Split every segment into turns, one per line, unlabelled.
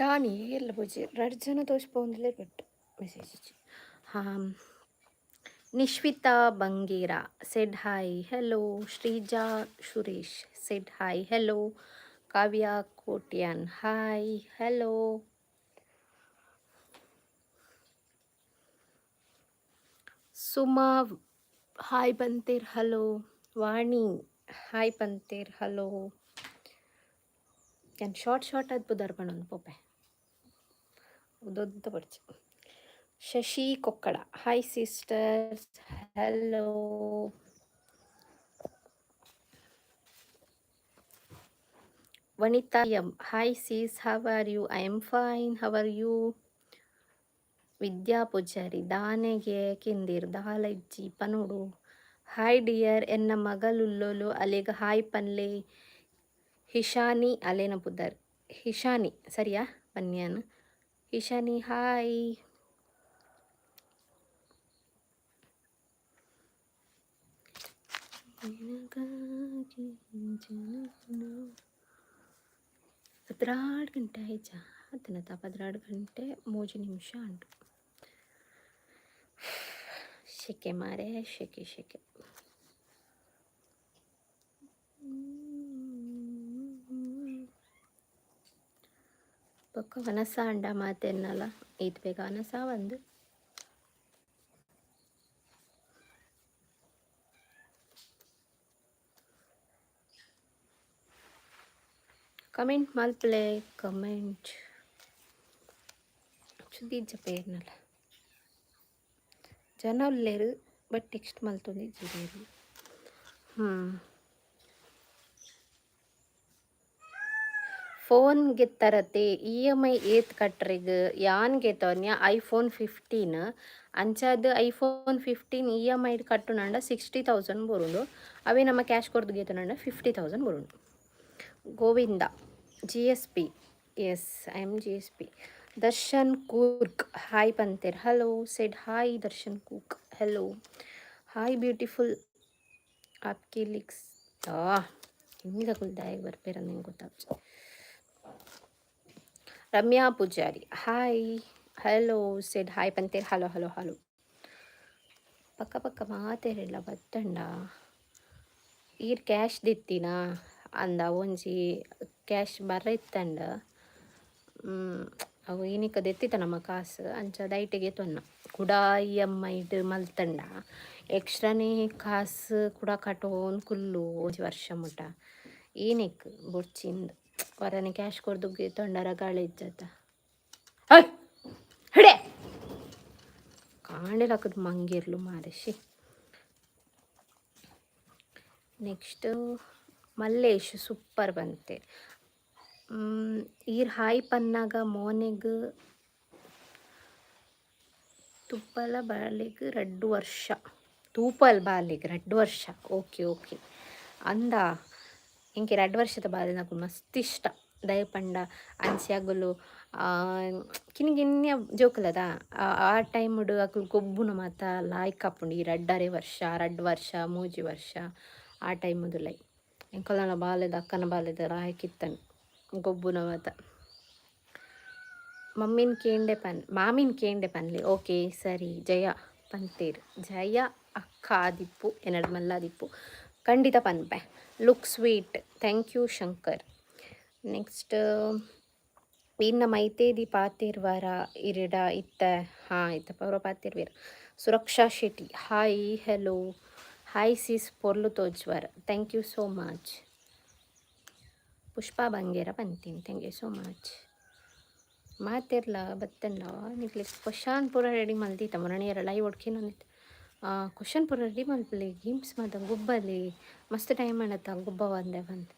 ದಾನಿ ಎಲ್ಲ ಪೂಜೆ ರಡ್ಡ್ ಜನ ತೋಜ್ಪೊಂದುಲ್ಲೆರ್ ಬಟ್ ಮೆಸೇಜ್ ಇಜ್ಜಿ. ಹಾಂ, Nishvitha Bangera said hi hello. Sreeja Suresh said hi hello. Kavya Kotian hi hello. Suma hi ಪಂತೇರ್ hello. ವಾಣಿ ಹಾಯ್ ಪಂತೇರ್ ಹಲೋ. ಯಾನ್ ಶಾರ್ಟ್ ಶಾರ್ಟ್ ಆದ್ ಪುದರ್ ಪನೊಂದು ಪೋಪೆ, ಉದ್ದೊದ್ದ ಬೊಡ್ಚಿ. Shashi Kokkada hi sisters hello. Vanitha M hi sis, how are you? I am fine, how are you? Vidya Poojary ದಾನೆಗೆ ಕಿಂದಿರ್ ದಾಲ ಇಜ್ಜಿ ಪನೊಡು. Hi dear, ಎನ್ನ ಮಗಲುಲ್ಲೊಲು ಅಲೆಗ್ hi ಪನ್ಲೆ. ಹಿಶಾನಿ ಅಲೆನ ಪುದರ್ ಹಿಶಾನಿ ಸರಿಯಾ ಪನ್ಯಾನ್? ಹಿಶಾನಿ hi. 12 ಗಂಟೆ ಆಯ್ಚಾ? ಅತ್ತನತ 12 ಗಂಟೆ 3 ನಿಮಿಷ ಉಂಟು. ಶೆಕೆ ಮಾರೆ, ಶೆಕೆ ಶೆಕೆ. ಬೊಕ್ಕ ವನಸ ಅಂಡ ಮಾತೆರ್ನಲ ಈತ್ ಬೇಗ ವನಸ ಒಂದು. ಕಮೆಂಟ್ ಮಲ್ಪಲೆ ಕಮೆಂಟ್. ಸುದ್ದಿ ಪೇರ್ನಲ ಜನ ಉಲ್ಲೆರ್, ಬಟ್ ಟೆಕ್ಸ್ಟ್ ಮಲ್ತೊಂದಿಜ್ಜೆರ್. ಫೋನ್ ಗೆತ್ತರತೆ ಇ.ಎಮ್.ಐ ಏತ್ ಕಟ್ರೆಗ್? ಯಾನ್ ಗೆತೊನ್ಯ ಐಫೋನ್ 15. ಅಂಚಾದ್ ಐಫೋನ್ 15 ಇ.ಎಮ್.ಐ ಕಟ್ಟುನಂಡ 60,000 ಬರುಂಡು. ಅವೇ ನಮ್ಮ ಕ್ಯಾಶ್ ಕೊರ್ದು ಗೆತೊನಂಡ 50,000 ಬರುಂಡು. Govinda GSP, yes, I am GSP. Darshan Coorg hi ಪಂತೆರ್ hello said hi Darshan Coorg hello. Hi beautiful, Aapki ಲಿಕ್ಸ್. ಇನ್ನಿದಕುಲು ದಾಯೆಗ್ ಬರ್ಪೆರಂದ್ ಎಂಕ್ ಗೊತ್ತಾಪುಜಿ. Ramya Poojary hi hello said hi ಪಂತೆರ್ hello hello hello. ಪಕ್ಕ ಪಕ್ಕ ಮಾತೆರೆಡ್ಲ ಬತ್ತಂಡ ಈರ್ ಕ್ಯಾಶ್ ದಿತ್ತಿನ ಅಂದ ಒಂಜಿ ಕ್ಯಾಶ್ ಬರ್ರ ಇತ್ತಂಡ ಅವು ಇನಿಕ್ ದೆತ್ತಿತ ನಮ್ಮ ಕಾಸು ಅಂಚ ದೈಟಿಗೆ ತೊನ್ನ. ಕುಡ ಇ.ಎಮ್.ಐಡ್ ಮಲ್ತಂಡ ಎಕ್ಸ್ಟ್ರಾನೇ ಕಾಸು ಕುಡ ಕಟೋಂದು ಕುಲ್ಲು ಒಂಜಿ ವರ್ಷ ಮುಟ. ಈನಿಕ್ ಬೊಡ್ಚಿಂದ್ ಒರನೆ ಕ್ಯಾಶ್ ಕೊರ್ದು ಗೆತೊಂಡರ ರಗಾಳೆ ಇಜ್ಜತ. ಹಿಡೆ ಕಾಂಡೆ ಲಕ್ಕುದು ಮಂಗೇರ್ಲು ಮಾರೆ she. Next Mallesh super ಪಂತೆರ್. ಈರ್ ಹಾಯ್ ಪನ್ನಾಗ ಮೋನೆಗ್ ತುಪ್ಪಲ ಬಾಲೆಗ್ ರಡ್ಡ್ ವರ್ಷ, ತೂಪಲ್ ಬಾಲೆಗ್ ರಡ್ಡ್ ವರ್ಷ. ಓಕೆ ಓಕೆ ಅಂದ ಎಂಕ್ ರಡ್ಡ್ ವರ್ಷದ ಬಾಲೆನಕುಲು ಮಸ್ತ್ ಇಷ್ಟ. ದಾಯೆ ಪಂಡ ಅಂಚಿ ಅಗುಲು ಕಿನ್ನಿ ಕಿನ್ಯ ಜೋಕುಲದ ಆ ಟೈಮುಡು ಅಕುಲು ಗೊಬ್ಬುನ ಮಾತ ಲಾಯ್ಕ್ ಆಪುಂಡು. ಈ ರಡ್ಡರೆ ವರ್ಷ, ರಡ್ಡ್ ವರ್ಷ, 3 ವರ್ಷ ಆ ಟೈಮುದುಲೈ ಎಂಕಲ್ನ ಬಾಲೆದ ಅಕ್ಕನ ಬಾಲೆದ ಲಾಯ್ಕ್ ಇತ್ತಂಡ್ ಗೊಬ್ಬುನ ಮಾತ. ಮಮ್ಮಿನ್ ಕೇಂಡೆ ಪನ್, ಮಾಮಿನ್ ಕೇಂಡೆ ಪನ್ಲೆ. ಓಕೆ ಸರಿ ಜಯ ಪಂತೇರ್. ಜಯ ಅಕ್ಕ ಆದಿಪ್ಪು, ಎನ್ನಡ ಮಲ್ಲಾದಿಪ್ಪು, ಖಂಡಿತ ಪನ್ಪೆ. Look sweet, thank you Shankar. Next ಇನ್ನ ಮೈತೇದಿ ಪಾತೆರ್ವರ ಇರೆಡ ಇತ್ತೆ? ಹಾಂ, ಇತ್ತೆ ಪೂರ ಪಾತೆರ್ವೆರ್. Suraksha Shetty hi hello. Hi sis, ಪೊರ್ಲು ತೋಜುವರ್, thank you so much. Pushpa Bangera ಪಂತೀನಿ, thank you so much. ಮಾತೆರ್ಲ ಬತ್ತಂಡ ನಿಕ್ಲೆ ಕ್ವಶನ್ ಪೂರ ರೆಡಿ ಮಲ್ದಿತ್ತ. ಮೊರಣಿಯರ ಲೈವ್ ಒಡ್ಕಿನೊಂದಿತ್ತು. ಕ್ವಶನ್ ಪೂರ ರೆಡಿ ಮಲ್ಪಲೆ, ಗೇಮ್ಸ್ ಮಾತ ಗೊಬ್ಬಲಿ. ಮಸ್ತ್ ಟೈಮ್ ಆಂಡತ್ತ ಗೊಬ್ಬ ಬಂದೆ ಬಂದು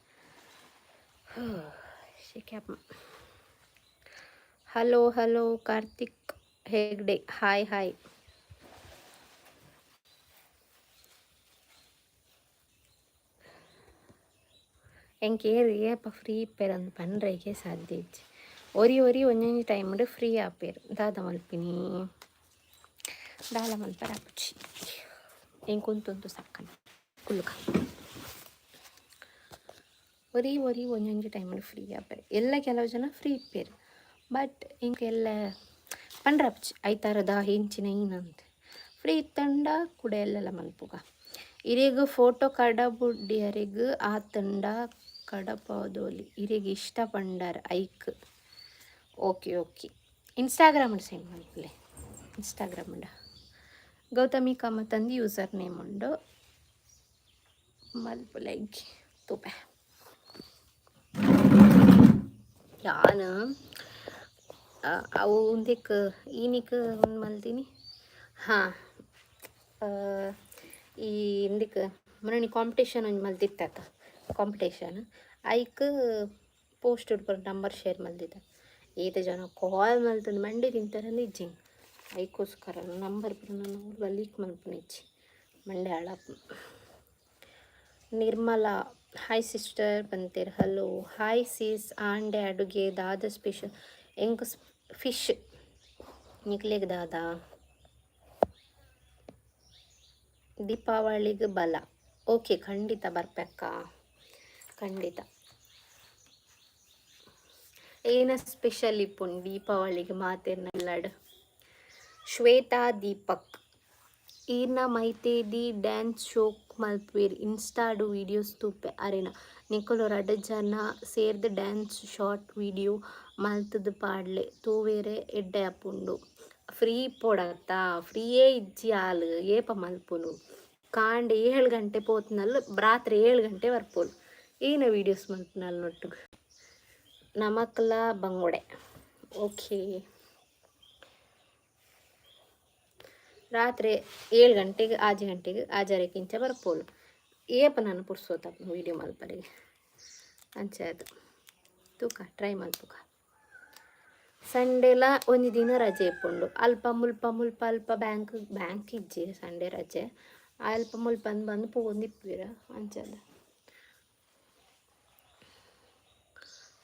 ಶೆಕೆ. Hello hello Karthik Hegde, hi hi. ಎಂಕ್ ಏರ್ ಏಪ ಫ್ರೀ ಇಪ್ಪೆರಂದ್ ಪನ್ರೆಗೆ ಸಾಧ್ಯ ಇಜ್ಜಿ. ಒರಿ ಒರಿ ಒಂಜೊಂಜಿ ಟೈಮ್ಡ್ ಫ್ರೀ ಆಪೇರ್. ದಾದ ಮಲ್ಪಿನಿ? ದಾಲ ಮಲ್ಪರೆ ಆಪುಜಿ. ಎಂಕ್ ಉಂತುಂತು ಸಾಕನ ಕುಲ್ಲುಕ. ಒರಿ ಒರಿ ಒಂಜೊಂಜಿ ಟೈಮ್ಡ್ ಫ್ರೀ ಆಪೇರ್. ಎಲ್ಲ ಕೆಲವು ಜನ ಫ್ರೀ ಇಪ್ಪೇರ್, ಬಟ್ ಎಂಕ್ ಎಲ್ಲ ಪಂಡ್ರೆ ಆಪುಜಿ. ಐತಾರದ ಎಂಚಿನ ಈನಂತ ಫ್ರೀ ಇತ್ತಂಡ ಕೂಡ ಎಲ್ಲೆಲ್ಲ ಮಲ್ಪುಗ. ಇರೆಗ್ ಫೋಟೋ ಕಡಬುಡ್ಯರೆಗ್ ಆತಂಡ ಕಡಪಾದೊಲಿ, ಇರೆಗ್ ಇಷ್ಟ ಪಂಡರ್ ಐಕ್. ಓಕೆ ಓಕೆ, ಇನ್ಸ್ಟಾಗ್ರಾಮ್ ಸೆಂಡ್ ಮಲ್ಪುಲೆ. ಇನ್ಸ್ಟಾಗ್ರಾಮ್ ಗೌತಮಿ ಕಾಮತ್ ಅಂದ್ ಯೂಸರ್ ನೇಮ್ ಉಂಡು, ಮಲ್ಪುಲೆ. ತೂಪೆ ಯಾನ್ ಅವು ಉಂದೆಕ್ ಈನಿಕ್ ಒಂದು ಮಲ್ದಿನಿ. ಹಾಂ, ಈ ಇಂದೆಕ್ ಮೊನ್ನೆ ಕಾಂಪಿಟೇಷನ್ ಒಂಜಿ ಮಲ್ದಿತ್ತ. ಕಾಂಪಿಟೇಷನ್ ಐಕ್ ಪೋಸ್ಟ್ ಪೂರ ನಂಬರ್ ಶೇರ್ ಮಲ್ದಿದ್ದ. ಏತ್ ಜನ ಕಾಲ್ ಮಲ್ತಂದು ಮಂಡೆ ತಿಂತಾರಂದು ಇಜ್ಜಿ. ಐಕೋಸ್ಕರ ನಂಬರ್ ಪೂರ ನಾನು ಲೀಕ್ ಮಲ್ಪುನ ಇಜ್ಜಿ, ಮಂಡೆ ಹಾಳಾಪುಂಡು. ನಿರ್ಮಲಾ ಹಾಯ್ ಸಿಸ್ಟರ್ ಪಂತೆರ್. Hello, hi sis. ಆಂಡೆ ಅಡುಗೆ ದಾದ ಸ್ಪೆಷಲ್? ಎಂಕ್ ಫಿಶ್. ನಿಕ್ಲೆಗ್ ದಾದ? ದೀಪಾವಳಿಗೆ ಬಲ. ಓಕೆ, ಖಂಡಿತ ಬರ್ಪೆಕ್ಕ, ಖಂಡಿತ. ಏನ ಸ್ಪೆಷಲ್ ಇಪ್ಪುಂಡು ದೀಪಾವಳಿಗೆ ಮಾತೆರ್ನಲ್ಲಡ್? ಶ್ವೇತಾ ದೀಪಕ್, ಈರ್ನ ಮೈತೇದಿ ಡ್ಯಾನ್ಸ್ ಶೋಕ್ ಮಲ್ಪುವೆರ್, ಇನ್ಸ್ಟಾಡು ವೀಡಿಯೋಸ್ ತೂಪೆ ಅರೆನ. ನಿಕುಲು ರಡ್ಡ್ ಜನ ಸೇರ್ದ್ ಡ್ಯಾನ್ಸ್ ಶಾರ್ಟ್ ವೀಡಿಯೋ ಮಲ್ತ್ದ್ ಪಾಡ್ಲೆ, ತೂವೆರೆ ಎಡ್ಡೆ ಆಪುಂಡು. ಫ್ರೀ ಇಪ್ಪೊಡತ್ತ? ಫ್ರೀಯೇ ಇಜ್ಜಿ ಆಲ್, ಏಪ ಮಲ್ಪುನು? ಕಾಂಡೆ 7 ಗಂಟೆ ಪೋತ್ನಲ್, ರಾತ್ರಿ 7 ಗಂಟೆ ಬರ್ಪೋಲು. ಏನ ವೀಡಿಯೋಸ್ ಮಲ್ಪುನಲ್ ನೊಟ್ಟುಗು? ನಮಕ್ಲ ಬಂಗೋಡೆ. ಓಕೆ, ರಾತ್ರಿ 7 ಗಂಟೆಗೆ, 6 ಗಂಟೆಗೆ ಆಜರೆಕ್ಕಿಂಚ ಬರ್ಪೋಲು. ಏಪ ನಾನು ಪುರ್ಸೋತ ವೀಡಿಯೋ ಮಲ್ಪರೆಗೆ? ಅಂಚ ಅದು ತೂಕ, ಟ್ರೈ ಮಲ್ಪುಗ. ಸಂಡೇಲ ಒಂಜಿ ದಿನ ರಜೆ ಇಪ್ಪುಂಡು. ಅಲ್ಪ ಮುಲ್ಪ ಮುಲ್ಪ ಅಲ್ಪ ಬ್ಯಾಂಕ್ ಬ್ಯಾಂಕ್ ಇಜ್ಜಿ ಸಂಡೇ ರಜೆ. ಅಲ್ಪ ಮುಲ್ಪ ಬಂದು ಪೋವೊಂದಿಪ್ಪುವೆರ್ ಅಂಚದ.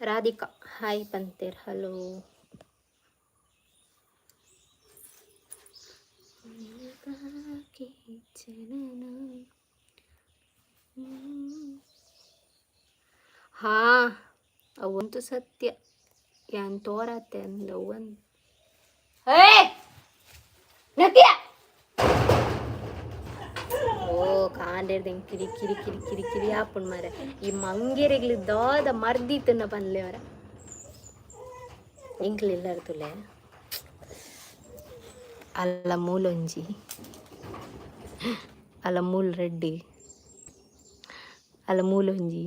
ರಾಧಿಕಾ ಹಾಯ್ ಪಂತೇರ್. ಹಲೋ. ಹಾ, ಅವಂತೂ ಸತ್ಯ. ಯಾನ್ ತೋರತ್ತೆ ಅಂದ ಒಂದು. ಏ ನಕಿಯ, ಓ ಕಾಂಡೆರ್ದ ಕಿರಿ ಕಿರಿ ಕಿರಿ ಕಿರಿ ಕಿರಿ ಆಪುಂಡು ಮಾರೆ. ಈ ಮಂಗೆರೆಗ್ಲು ದಾದ ಮರ್ದಿತ್ತನ್ನ ಪನ್ಲೆ ಅವರ. ಎಂಕ್ಲು ಇಲ್ಲರ್ ತುಲೆ ಅಲ್ಲ ಮೂಲೊಂಜಿ, ಅಲ್ಲ ಮೂಲ್ ರೆಡ್ಡಿ, ಅಲ್ಲ ಮೂಲೊಂಜಿ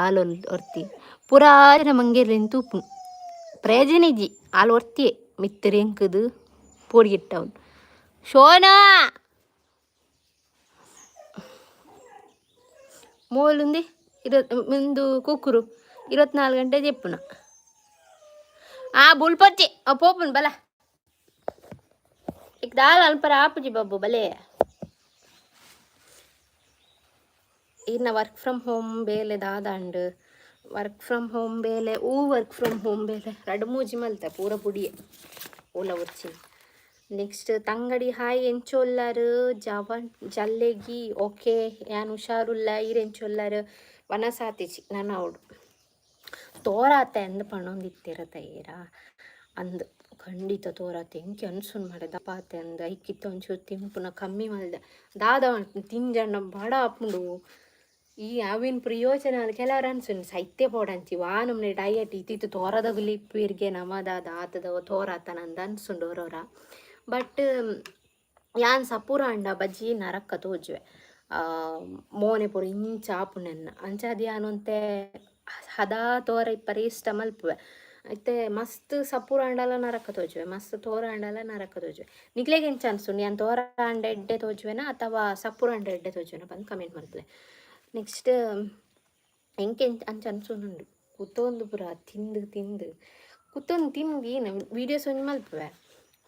ಆಲೊಲ್ ಒರ್ತಿ. ಪೂರಾ ಜನ ಮಂಗೆರ್ಲೆನ್ ತೂಪುನು, ಪ್ರಯೋಜನ ಇಜ್ಜಿ. ಆಲ್ ಒರ್ತಿಯೇ ಮಿತ್ತ್ ರೆಂಕುದು ಪೋಡಿಗಿಟ್ಟವನು. ಶೋನಾ ಮೋಲುಂದಿ ಇರತ್ ಉಂದು ಕುಕ್ಕುರು 24 ಗಂಟೆ ಜೆಪ್ಪುನ. ಆ ಬುಲ್ಪೊಚ್ಚಿ ಪೋಪುನು ಬಲ. ಇಕ್ ದಾಲ ಅಲ್ಪರ ಆಪುಜಿ ಬಬ್ಬು ಬಲೆ. ಇನ್ನ ವರ್ಕ್ ಫ್ರಮ್ ಹೋಮ್ ಬೇಲೆ ದಾದಾಂಡ್? ವರ್ಕ್ ಫ್ರಮ್ ಹೋಮ್ ಬೇಲೆ, ಊ ವರ್ಕ್ ಫ್ರಮ್ ಹೋಮ್ ಬೇಲೆ ರಡ್ಡ್ ಮೂಜಿ ಮಲ್ತೆ, ಪೂರ ಬುಡಿಯೆ, ಓಲ ಒರ್ಚಿ. ನೆಕ್ಸ್ಟ್ ತಂಗಡಿ ಹಾಯ್, ಎಂಚೊಲ್ಲರ್? ಜವನ್ ಜಲ್ಲೆಗಿ. ಓಕೆ, ಯಾನ್ ಹುಷಾರುಲ್ಲ, ಈರ್ ಎಂಚೊಲ್ಲರ್? ವನಸಾತಿಜಿ ನನ ಅವಡು. ತೋರಾತೆ ಅಂದ್ ಪಣೊಂದಿತ್ತೆರ ತೈರ ಅಂದ್. ಖಂಡಿತ ತೋರಾತೆ. ಎಂಕೆ ಅನ್ಸುನ್ ಮಾರೆ ದಪಾತೆ ಅಂದ್. ಐಕಿತ್ತ ಒಂಚೂರು ತಿನ್ಪುನ ಕಮ್ಮಿ ಮಲ್ದೆ. ದಾದ ತಿಂಜಂಡ ಬಡ ಆಪುಂಡು. ಈ ಅವಿನ ಪ್ರಯೋಜನ ಕೆಲವರು ಅನ್ಸುನ್ ಸೈತ್ಯ ಪೋಡಂಚಿ ವಾ ನಮ್ನೆ ಡಯಟ್ ಇತ್ತಿತ್ತು ತೋರದಗುಲಿ ಇಪ್ಪುವಿರ್ಗೆ ನಮ ದಾದ ಆತದ ತೋರಾತನ ಅಂದ್ ಅನ್ಸುಂಡು ಒರೋರ. ಬಟ್ ಯಾನ್ ಸಪೂರ ಅಂಡ ಬಜ್ಜಿ ನರಕ ತೋಜುವೆ, ಮೋನೆ ಪೂರ ಇಂಚ ಆಪುಂಡು ಎನ್ನ. ಅಂಚಾದ್ ಯಾನ್ ಒಂತೆ ಹದಾ ತೋರ ಇಪ್ಪರೆ ಇಷ್ಟ ಮಲ್ಪುವೆ. ಇತ್ತೆ ಮಸ್ತ್ ಸಪೂರ ಆಂಡಲ ನರಕ ತೋಜುವೆ, ಮಸ್ತ್ ತೋರ ಆಂಡಲ ನರಕ ತೋಜುವೆ. ನಿಕ್ಲೆಗ್ ಎಂಚ ಅನ್ಸುಂಡು, ಯಾನ್ ತೋರ ಆಂಡ ಎಡ್ಡೆ ತೋಜುವೆನಾ ಅಥವಾ ಸಪೂರ ಆಂಡ ಎಡ್ಡೆ ತೋಜುವೆನಾ ಪಂದ್ ಕಮೆಂಟ್ ಮಲ್ಪುಲೆ. ನೆಕ್ಸ್ಟ್ ಎಂಕ್ ಅಂಚ ಅನ್ಸೊಂದುಂಡು. ಕುತ್ತೊಂದು ಪೂರ ತಿಂದು ತಿಂದು ಕುತ್ತೊಂದು ತಿಂದು ಏನು ವೀಡಿಯೋಸ್ ಒಂಜಿ ಮಲ್ಪುವೆ,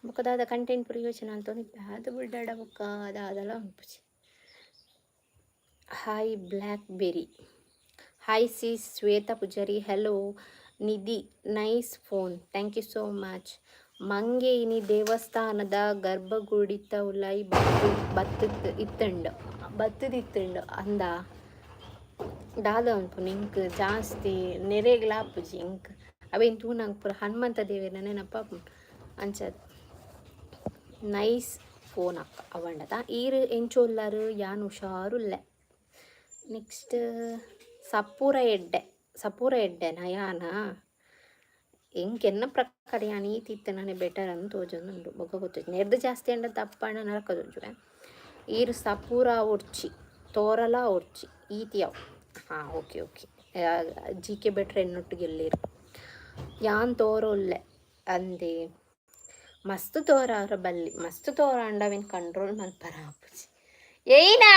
ಬೊಕ್ಕ ದಾದ ಕಂಟೆಂಟ್ ಪೂರ ಯೋಚನೆ ಮಲ್ತೊಂದು ಅದು ಬುಡ್ಡಾಡ ಬೊಕ್ಕ ದಾದಲ ಉಂಪುಜಿ. Hi blackberry, hi sis Shweta Pujari, hello Nidhi, nice phone, thank you so much. ಮಂಗೆ ಇನಿ ದೇವಸ್ಥಾನದ ಗರ್ಭಗುಡಿತ ಉಲಾಯಿ ಬತ್ತು ಬತ್ತದ್ ಇತ್ತುಂಡು ಬತ್ತದಿತ್ತುಂಡು ಅಂದ ದಾದ ಉನ್ಪುನು ಎಂಕ್ ಜಾಸ್ತಿ ನೆರೆಗ್ಲ ಆಪುಜಿ ಎಂಕ್. ಅವೇನ್ ತೂನಗ ಪೂರ ಹನುಮಂತ ದೇವೆರ್ನ ನೆನಪಾಪುಂಡು ಅಂಚಾದ್. ನೈಸ್ ಫೋನ್ ಅಕ್ಕ ಅವಂಡತ ಈರ್ ಎಂಚ ಉಲ್ಲರ್? ಯಾನ್ ಹುಷಾರುಲ್ಲೆ. ನೆಕ್ಸ್ಟ್ ಸಪೂರ ಎಡ್ಡೆ, ಸಪೂರ ಎಡ್ಡೆನಾ ಯಾನಾ? ಎಂಕ್ ಎನ್ನ ಪ್ರಕಾರ ಯಾನ್ ಈತ್ ಇತ್ತೆನನೆ ಬೆಟರ್ ಅಂದ್ ತೋಜೊಂದುಂಡು. ಬೊಕ ಗೊತ್ತುಜಿ, ನೆರ್ದ್ ಜಾಸ್ತಿ ಆಂಡ ದಪ್ಪ ಆಂಡ ನರಕ ತೋಜುವೆ. ಈರ್ ಸಪೂರ ಆವೊಡ್ಚಿ ತೋರಲ ಆವೊಡ್ಚಿ ಈತ್ ಯಾವು. ಹಾಂ, ಓಕೆ ಓಕೆ. ಜಿ ಕೆ ಭಟ್ರ್ ಎನ್ನೊಟ್ಟಿಗೆ ಉಲ್ಲೆರ್. ಯಾನ್ ತೋರ ಉಲ್ಲೆ ಅಂದೆ. ಮಸ್ತ್ ತೋರ ಅವರ ಬಲ್ಲಿ, ಮಸ್ತ್ ತೋರ ಆಂಡ ಅವೆನ್ ಕಂಟ್ರೋಲ್ ಮಲ್ಪರ ಆಪುಜಿ. ಏಯ್ನಾ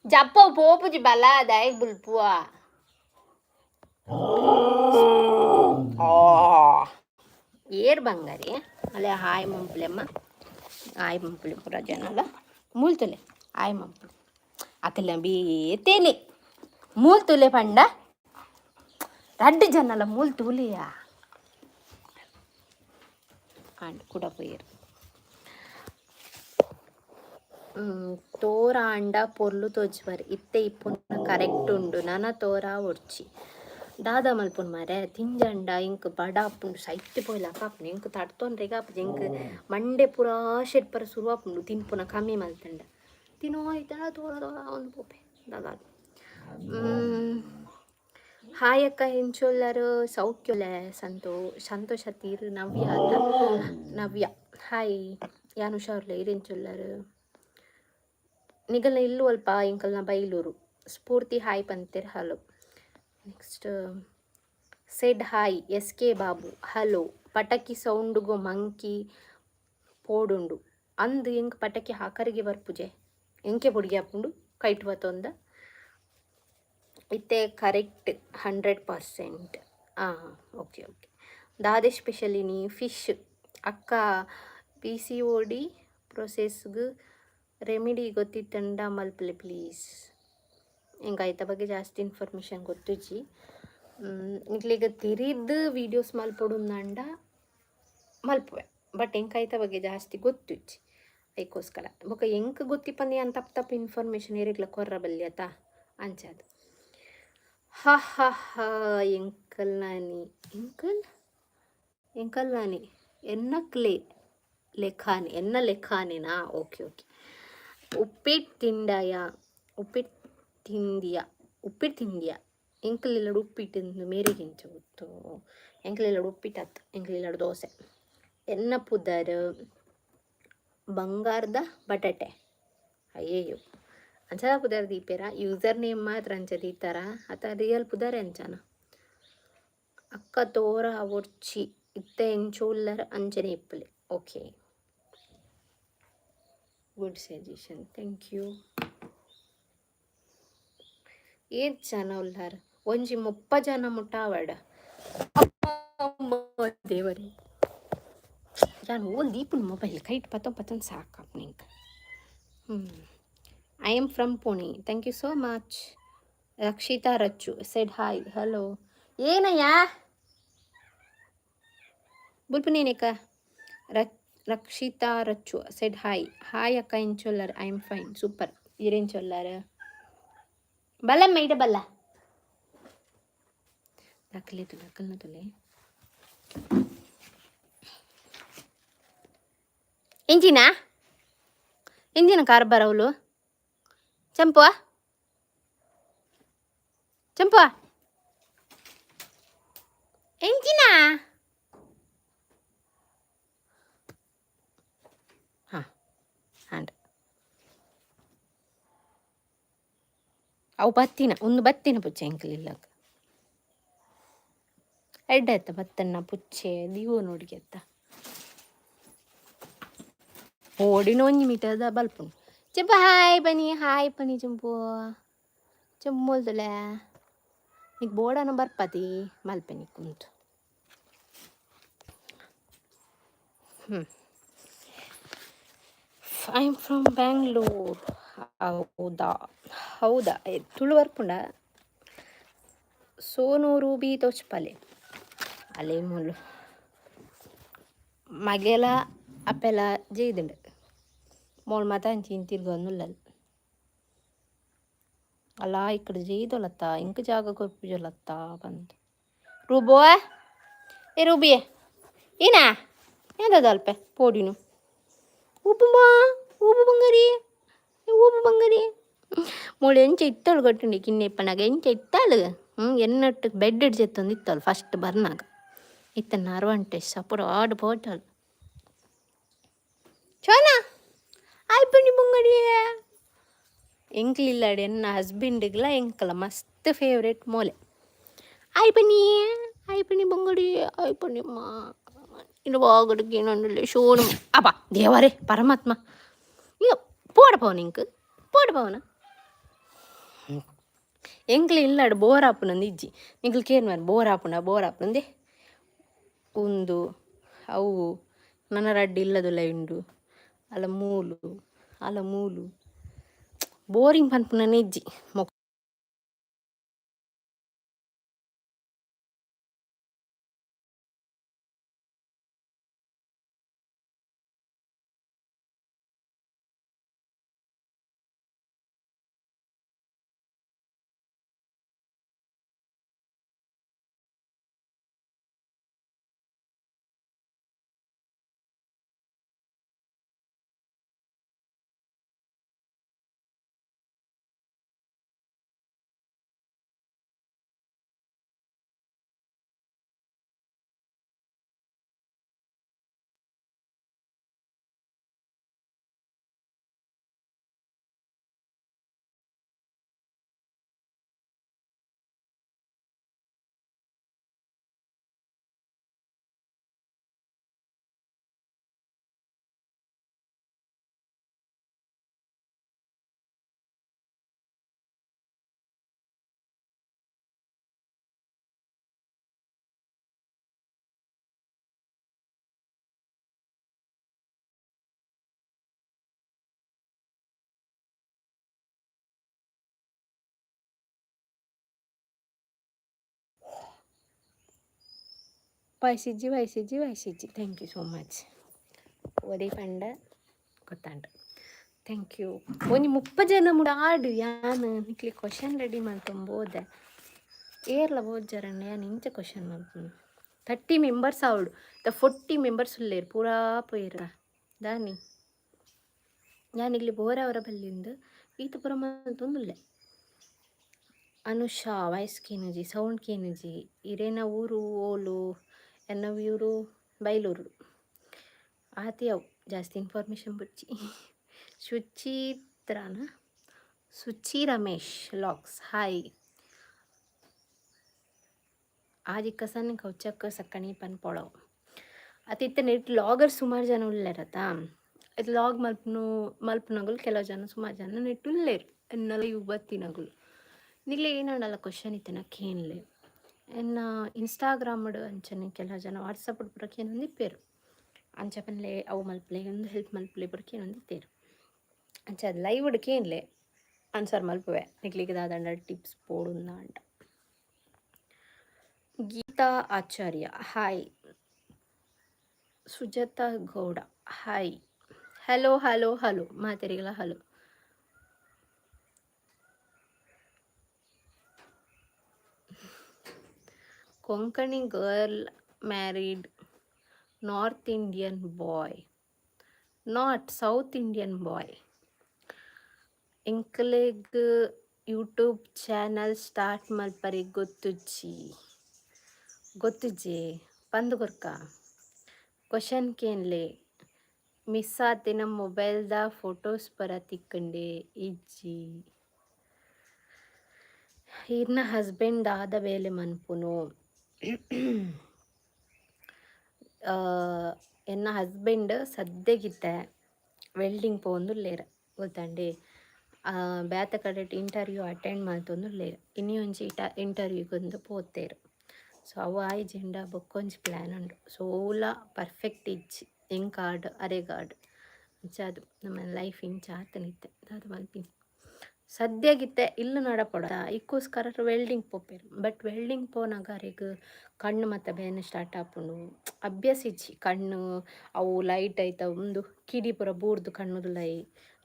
ಜಪ್ಪ ಪೋಪುಜಿ ಬಲ ದಾಯೆಗ್ ಬುಲ್ಪುವ? ಏರ್ ಬಂಗಾರಿ ಅಲ್ಲೇ ಹಾಯ್ ಮಂಪುಲೆಮ್ಮ, ಹಾಯ್ ಮಂಪುಲೆ ಪೂರ ಜನಲ ಮೂಲ್ತುಲೆ ಹಾಯ್ ಮಂಪುಲೆ ಅಕಲ್ನ ಬೇತೆನೆ ಮೂಲ್ತುಲೆ ಪಂಡ ರಡ್ಡ್ ಜನಲ ಮೂಲ್ ತೂಲೆಯಾ ಆಂಡ್ ಕುಡ ಪೋಯೆರ್. ತೋರ ಆಂಡ ಪೊರ್ಲು ತೋಜುವರ್, ಇತ್ತೆ ಇಪ್ಪುನ ಕರೆಕ್ಟ್ ಉಂಡು, ನನ ತೋರ ಆವೊಡ್ಚಿ. ದಾದ ಮಲ್ಪುನು ಮಾರ್ರೆ, ತಿಂಜಂಡ ಎಂಕ್ ಬಡ ಆಪುಂಡು, ಸೈತ್ ಪೋಯಿಲಕ ಆಪುಂಡು. ಎಂಕ್ ತಡ್ತೊನ್ರೆಗ್ ಆಪುಜಿ. ಎಂಕ್ ಮಂಡೆ ಪೂರಾ ಶೆಡ್ಪರ ಸುರು ಆಪುಂಡು ತಿನ್ಪುನ ಕಮ್ಮಿ ಮಲ್ತಂಡ. ತಿನೋ ಇತ್ತಂಡ ತೋರ ತೋರ ಆವೊಂದು ಪೋಪೆ ದಾದ. ಹಾಯ್ ಅಕ್ಕ, ಎಂಚೊಲ್ಲರ್? ಸೌಖ್ಯೊಲೆ. ಸಂತೋಷ ತೀರ್ ನವ್ಯ ಅತ್ತ ನವ್ಯ, ಹಾಯ್. ಯಾನ್ ಹುಷಾರುಲ್ಲೆ, ಈರ್ ಎಂಚೊಲ್ಲರ್? ನಿಗಲ್ನ ಇಲ್ಲು ಒಲ್ಪ? ಎಂಕಲ್ನ ಬೈಲೂರು. ಸ್ಫೂರ್ತಿ ಹಾಯ್ ಪಂತೆರ್, hello. Next said hi S K Babu, hello. ಪಟಕಿ ಸೌಂಡುಗು ಮಂಕಿ ಪೋಡುಂಡು ಅಂದ್, ಎಂಕ್ ಪಟಕಿ ಹಾಕರಿಗೆ ಬರ್ಪುಜೆ, ಎಂಕೆ ಪೊಡಿಗೆ ಆಪುಂಡು ಕೈಟ್ ಬತ್ತೊಂದ. ಇತ್ತೆ ಕರೆಕ್ಟ್ 100%. ಹಾಂ, ಓಕೆ ಓಕೆ. ದಾದೆ ಸ್ಪೆಷಲ್ ಇನಿ? ಫಿಶ್ ಅಕ್ಕ. ಪಿಸಿಓಡಿ ಪ್ರೊಸೆಸ್ಗ್ ರೆಮಿಡಿ ಗೊತ್ತಿತ್ತಂಡ ಮಲ್ಪಲೆ ಪ್ಲೀಸ್. ಎಂಕ್ ಐತ ಬಗ್ಗೆ ಜಾಸ್ತಿ ಇನ್ಫಾರ್ಮೇಷನ್ ಗೊತ್ತುಜಿ. ನಿಕ್ಲೆಗ್ ತೆರಿದ್ ವೀಡಿಯೋಸ್ ಮಲ್ಪೊಡುಂದಾಂಡ ಮಲ್ಪುವೆ, ಬಟ್ ಎಂಕ್ ಐತ ಬಗ್ಗೆ ಜಾಸ್ತಿ ಗೊತ್ತುಜ್ಜಿ, ಐಕೋಸ್ಕರ. ಬೊಕ ಎಂಕ್ ಗೊತ್ತಿಪ್ಪಂದೆ ಯಾನ್ ತಪ್ಪು ತಪ್ಪು ಇನ್ಫಾರ್ಮೇಷನ್ ಏರೆಗ್ಲ ಕೊರ್ರ ಬಲ್ಲಿ ಅತ, ಅಂಚಾದ್. ಹ ಹ ಹ, ಎಂಕಲ್ ನಾನಿ ಎಂಕಲ್ ಎಂಕಲ್ ನಾನಿ ಎನ್ನಕ್ಲೆ ಲೆಖಾನೆ ಎನ್ನ ಲೆಖಾನೆನಾ? Okay okay. ಉಪ್ಪಿಟ್ಟು ತಿಂಡಾಯ? ಉಪ್ಪಿಟ್ಟು ತಿಂದಿಯಾ? ಉಪ್ಪಿಟ್ಟು ತಿಂದಿಯಾ? ಎಂಕಲ್ ಉಪ್ಪಿಟ್ಟು ಮೇರೆಗೆ ಎಂಚ ಗೊತ್ತು? ಎಂಕಲ್ ಉಪ್ಪಿಟ್ಟು ಅತ್, ಎಂಕಲ್ ದೋಸೆ. ಎನ್ನ ಪುದರ್ ಬಂಗಾರದ ಬಟಾಟೆ. ಅಯ್ಯಯ್ಯೋ, ಅಂಚದ ಪುದರ್ ದೀಪೇರ? ಯೂಸರ್ ನೇಮ್ ಮಾತ್ರ ಅಂಚ ದೀತಾರ ಅತ ರಿಯಲ್ ಪುದರ್ ಅಂಚನ? ಅಕ್ಕ ತೋರ ಆವೊಡ್ಚಿ, ಇತ್ತೆ ಎಂಚ ಉಲ್ಲರ್ ಅಂಚನೆ ಇಪ್ಪುಲೆ. Okay, good suggestion, thank you. ಏತ್ ಜನ ಉಲ್ಲಾರ್? ಒಂಜಿ 30 ಜನ ಮುಟ್ಟ ಆವಡ್. ದೇವರೇ, ಯಾನ್ ಓಲ್ ದೀಪುನ ಮೊಬೈಲ್ ಕೈಟ್ ಪತ್ತೊಂದು ಪತ್ತೊಂದು ಸಾಕಾಪುಂಡು ಎಂಕ್. I am from Pune, thank you so much. Rakshita Rachchu said hi, hello. ಏನಯ್ಯ ಬುಲ್ಪುನೇನೇಕ? Rakshita Rachu said hi. Hi ಅಕ್ಕ, ಎಂಚೊಲ್ಲರ್? I am fine, super. ಈರ್ ಎಂಚೊಲ್ಲರ್? ಬಲ್ಲಮ್ಮ ಇಡ ಬಲ್ಲ ದಾಖಲೆ ದಾಖಲ್ನ ತುಲೆ. ಎಂಚಿನ ಎಂಚಿನ ಕಾರ್ಬಾರ ಅವಳು? ಚಂಪುವ ಚಂಪುವ ಎಂಚಿನ? ಹಾಂ, ಆಂಡ್ ಅವು ಬತ್ತಿನ ಒಂದು ಬತ್ತಿನ ಪುಚ್ಚೆ ಎಂಕಲ್ ಇಲ್ಲಗ್. ಎಡ್ಡೆ ಆಯ್ತ ಬತ್ತಣ್ಣ ಪುಚ್ಚೆ ದೀವೋ ನೋಡಿಗೆ ಅತ್ತ. ಓಡಿನ ಒಂಜಿ ಮೀಟರ್ದ ಬಲ್ಪುಂಡು. ಚೆಂಪು ಹಾಯ್ ಬನ್ನಿ, ಹಾಯ್ ಬನ್ನಿ ಚೆಂಪು. ಚೆಂಪು ಮೊಲ್ದುಲೆ ನಿಕ್ ಬೋಡನ ಬರ್ಪತಿ ಮಲ್ಪೆ ನಿಕ್ಕುಂತು. ಹ್ಞೂ, I am from Bangalore. ಹೌದಾ? ಹೌದಾ? ತುಳು ಬರ್ಪುಂಡ? ಸೋನು ರೂಬಿ ತೋಚ್ಪಲೆ ಅಲೆ ಮೂಲು ಮಗೆಲ ಅಪ್ಪೆಲ ಜೈದುಂಡು. ಮೋಳು ಮಾತ ಅಂಚಿ ತಿರ್ಗೊಂದುಲ್ಲಲ್. ಅಲ್ಲ ಇಕ್ಕಡ ಜೈದೊಲತ್ತ, ಇಂಕ್ ಜಾಗ ಕೊರ್ಪುಜೊಲತ್ತ ಪಂದ್. ರೂಬೋ, ಏ ರೂಬಿಯೇ, ಏನಾ ಎಂತದ ಅಲ್ಪೆ ಪೋಡಿನು? ಉಪ್ಪುಮಾ ಊಪು ಬಂಗಾರಿ, ಊಪು ಬಂಗಾರಿ. ಮೋಳು ಎಂಚ ಇತ್ತಳು ಗೊತ್ತುಂಡಿ? ಕಿನ್ನೆ ಇಪ್ಪನಾಗ ಎಂಚ ಇತ್ತಾಳು? ಹ್ಞೂ, ಎನ್ನಟ್ಟು ಬೆಡ್ ಜೆತ್ತೊಂದು ಇತ್ತಳು ಫಸ್ಟ್ ಬರ್ನಾಗ. ಇತ್ತ ನರವಂಟೆ ಸಪುರ ಆಡ್ ಪೋಟಳು. ಚೋನಾ ಆಯ್ಪಂಡಿ ಬಂಗಾರಿ. ಎಂಕ್ಲಿಲ್ಲಾಡಿ ಎನ್ನ ಹಸ್ಬೆಂಡ್ಗ್ಲ ಎಂಕಲ ಮಸ್ತ್ ಫೇವ್ರೇಟ್ ಮೋಲೆ. ಆಯ್ಪನಿ, ಆಯ್ಪನಿ ಬಂಗಡಿ, ಆಯ್ಪನಿಮ್ಮ. ಇನ್ನು ಬಾಗಡಿಗೆ ಏನಂಡಲೆ ಶೋನು. ಅಪ್ಪ ದೇವರೇ ಪರಮಾತ್ಮ, ಇಯ್ಯೋ ಪೋಡ ಪವನ, ಇಂಕ್ ಪೋಡ ಪವನ. ಎಂಕ್ಲೆ ಇಲ್ಲಾಡು ಬೋರ್ ಆಪುನಂದು ಇಜ್ಜಿ. ನಿಕ್ಲು ಕೇನ್ವರ್ ಬೋರ್ ಆಪುಂಡ? ಬೋರ್ ಆಪುನಂದೆ ಉಂದು ಅವು ನನ ರಡ್ಡ್ ಇಲ್ಲದುಲ ಉಂಡು. ಅಲ ಮೂಲು, ಅಲ ಮೂಲು. ಬೋರಿಂಗ್ ಪನ್ಪುನನೆ ಇಜ್ಜಿ ಮೊಕ್. ವಯಸ್ಸಿಜ್ಜಿ, ವಯಸ್ಸಿಜ್ಜಿ, ವಯಸ್ಸಿಜ್ಜಿ. Thank you so much. ಒರಿ ಪಂಡ ಗೊತ್ತಾಂಡ್, thank you. ಒಂಜಿ 30 ಜನ ಮುಡ ಆಡು. ಯಾನ್ ನಿಕ್ಲೆ ಕ್ವಶನ್ ರೆಡಿ ಮಲ್ತೊಂಬೋದೆ. ಏರ್ಲ ಬೋಜರಣ್ಣ, ಯಾನ್ ಇಂಚ ಕ್ವಶನ್ ಮಲ್ಪುನು. 30 ಮೆಂಬರ್ಸ್ ಆವೊಡು. ದ 40 ಮೆಂಬರ್ಸ್ ಉಲ್ಲೇರ್, ಪೂರಾ ಪೋಯೆರ ದಾನಿ? ಯಾನ್ ಇಲ್ಲಿ ಬೋರ್ ಅವರ ಬಲ್ಲಿಂದು ಈತ ಪೂರ ಮಲ್ತೊಂದುಲ್ಲೆ. ಅನುಷಾ, ವಾಯ್ಸ್ ಕೇನುಜಿ, ಸೌಂಡ್ ಕೇನುಜಿ. ಇರೇನ ಊರು ಓಲು? ಎನ್ನ ಊರು ಬೈಲೂರು. ಆತಿ ಅವು ಜಾಸ್ತಿ ಇನ್ಫಾರ್ಮೇಷನ್ ಬುಡ್ಚಿ. ಶುಚಿತ್ರನ, ಸುಚಿ ರಮೇಶ್ ಲಾಕ್ಸ್, ಹಾಯ್. ಆಜಿ ಕಸನ್ ಕೌಚಕ್ ಸಕ್ಕಣಿ ಪನ್ ಪೊಳವು. ಅತ್ತ ಇತ್ತೆ ನೆಟ್ ಲಾಗರ್ ಸುಮಾರು ಜನ ಉಲ್ಲೇರತ್ತ. ಇದು ಲಾಗ್ ಮಲ್ಪುನು ಮಲ್ಪುನಗುಲು ಕೆಲವು ಜನ, ಸುಮಾರು ಜನ ನೆಟ್ ಉಲ್ಲೇರು. ಎನ್ನಲ ಇವು ಬತ್ತಿನಗುಲು. ನಿಕ್ಲೆ ಏನಾಂಡಲ ಕ್ವಶನ್ ಇತ್ತನ ಕೇನ್ಲೆ. ಎನ್ನ ಇನ್ಸ್ಟಾಗ್ರಾಮ್ಡ್ ಅಂಚನೆ ಕೆಲವು ಜನ ವಾಟ್ಸಪ್ ಪೂರ ಕೇನೊಂದು ಇಪ್ಪೆರ್. ಅಂಚ ಪನ್ಲೆ, ಅವು ಮಲ್ಪಲೆ, ಒಂದು ಹೆಲ್ಪ್ ಮಲ್ಪಲೆ ಪೂರ ಕೇನೊಂದಿತ್ತೆರ್. ಅಂಚ ಅದು ಲೈವ್ಡ್ ಕೇನ್ಲೆ, ಆನ್ಸರ್ ಮಲ್ಪುವೆ. ನಿಕ್ಲೆಗ್ ದಾದಂಡ tips ಬೋಡುಂದಾಂಡ. Gita Acharya hi. Sujata Gowda hi. Hello, hello, hello, ಮಾತೆರಿಗಳ hello. Konkani girl married North Indian boy, not South Indian boy. ಎಂಕ್ಲೆಗ್ ಯೂಟ್ಯೂಬ್ ಚಾನಲ್ ಸ್ಟಾರ್ಟ್ ಮಲ್ಪರೆ ಗೊತ್ತುಜ್ಜಿ. ಗೊತ್ತುಜ್ಜಿ ಪಂದ್ ಕೊರ್ಕ. ಕ್ವಶನ್ ಕೇನ್ಲೆ. ಮಿಸ್ ಆತಿನ ಮೊಬೈಲ್ದ ಫೋಟೋಸ್ ಪರ ತಿಕ್ಕಂಡೆ? ಇಜ್ಜಿ. ಈರ್ನ ಹಸ್ಬೆಂಡ್ ದಾದ ಬೇಲೆ ಮನ್ಪುನು? ಎನ್ನ ಹಸ್ಬೆಂಡ್ ಸದ್ಯಗಿತ್ತೆ ವೆಲ್ಡಿಂಗ್ ಪೋವೊಂದುಲ್ಲೆರ್ ಗೊತ್ತಂಡಿ. ಬೇತೆ ಕಡೆಟ್ ಇಂಟರ್ವ್ಯೂ ಅಟೆಂಡ್ ಮಲ್ತೊಂದುಲ್ಲೆರ್. ಇನಿ ಒಂಜಿ ಇಟ ಇಂಟರ್ವ್ಯೂಗೊಂದು ಪೋತೆರ್. ಸೊ ಅವು ಆಯಿಜಿಂಡ ಬೊಕ್ಕೊಂಜಿ ಪ್ಲ್ಯಾನ್ ಉಂಡು. ಸೊ ಓಲ ಪರ್ಫೆಕ್ಟ್ ಇಜ್ಜಿ, ಎಂಕಾಡ್ ಅರೆಗಾಡ್ ಅಂಚಾದ್ ನಮ್ಮ ಲೈಫ್ ಇಂಚ ಆತುಂಡು ಇತ್ತೆ. ದಾದ ಮಲ್ಪಿನಿ? ಸದ್ಯಗಿತ್ತೆ ಇಲ್ಲ್ ನಡಪೊಡ, ಐಕ್ಕೋಸ್ಕರ ವೆಲ್ಡಿಂಗ್ ಪೋಪೆರ್. ಬಟ್ ವೆಲ್ಡಿಂಗ್ ಪೋನಗ ಅರೆಗ್ ಕಣ್ಣು ಮಾತ ಬೇನೆ ಸ್ಟಾರ್ಟ್ ಆಪುಂಡು. ಅಭ್ಯಾಸ ಇಜ್ಜಿ. ಕಣ್ಣು ಅವು ಲೈಟ್ ಐತ ಉಂದು ಕಿಡಿ ಪೂರ ಬೂರ್ದು ಕಣ್ಣುದುಲಯಿ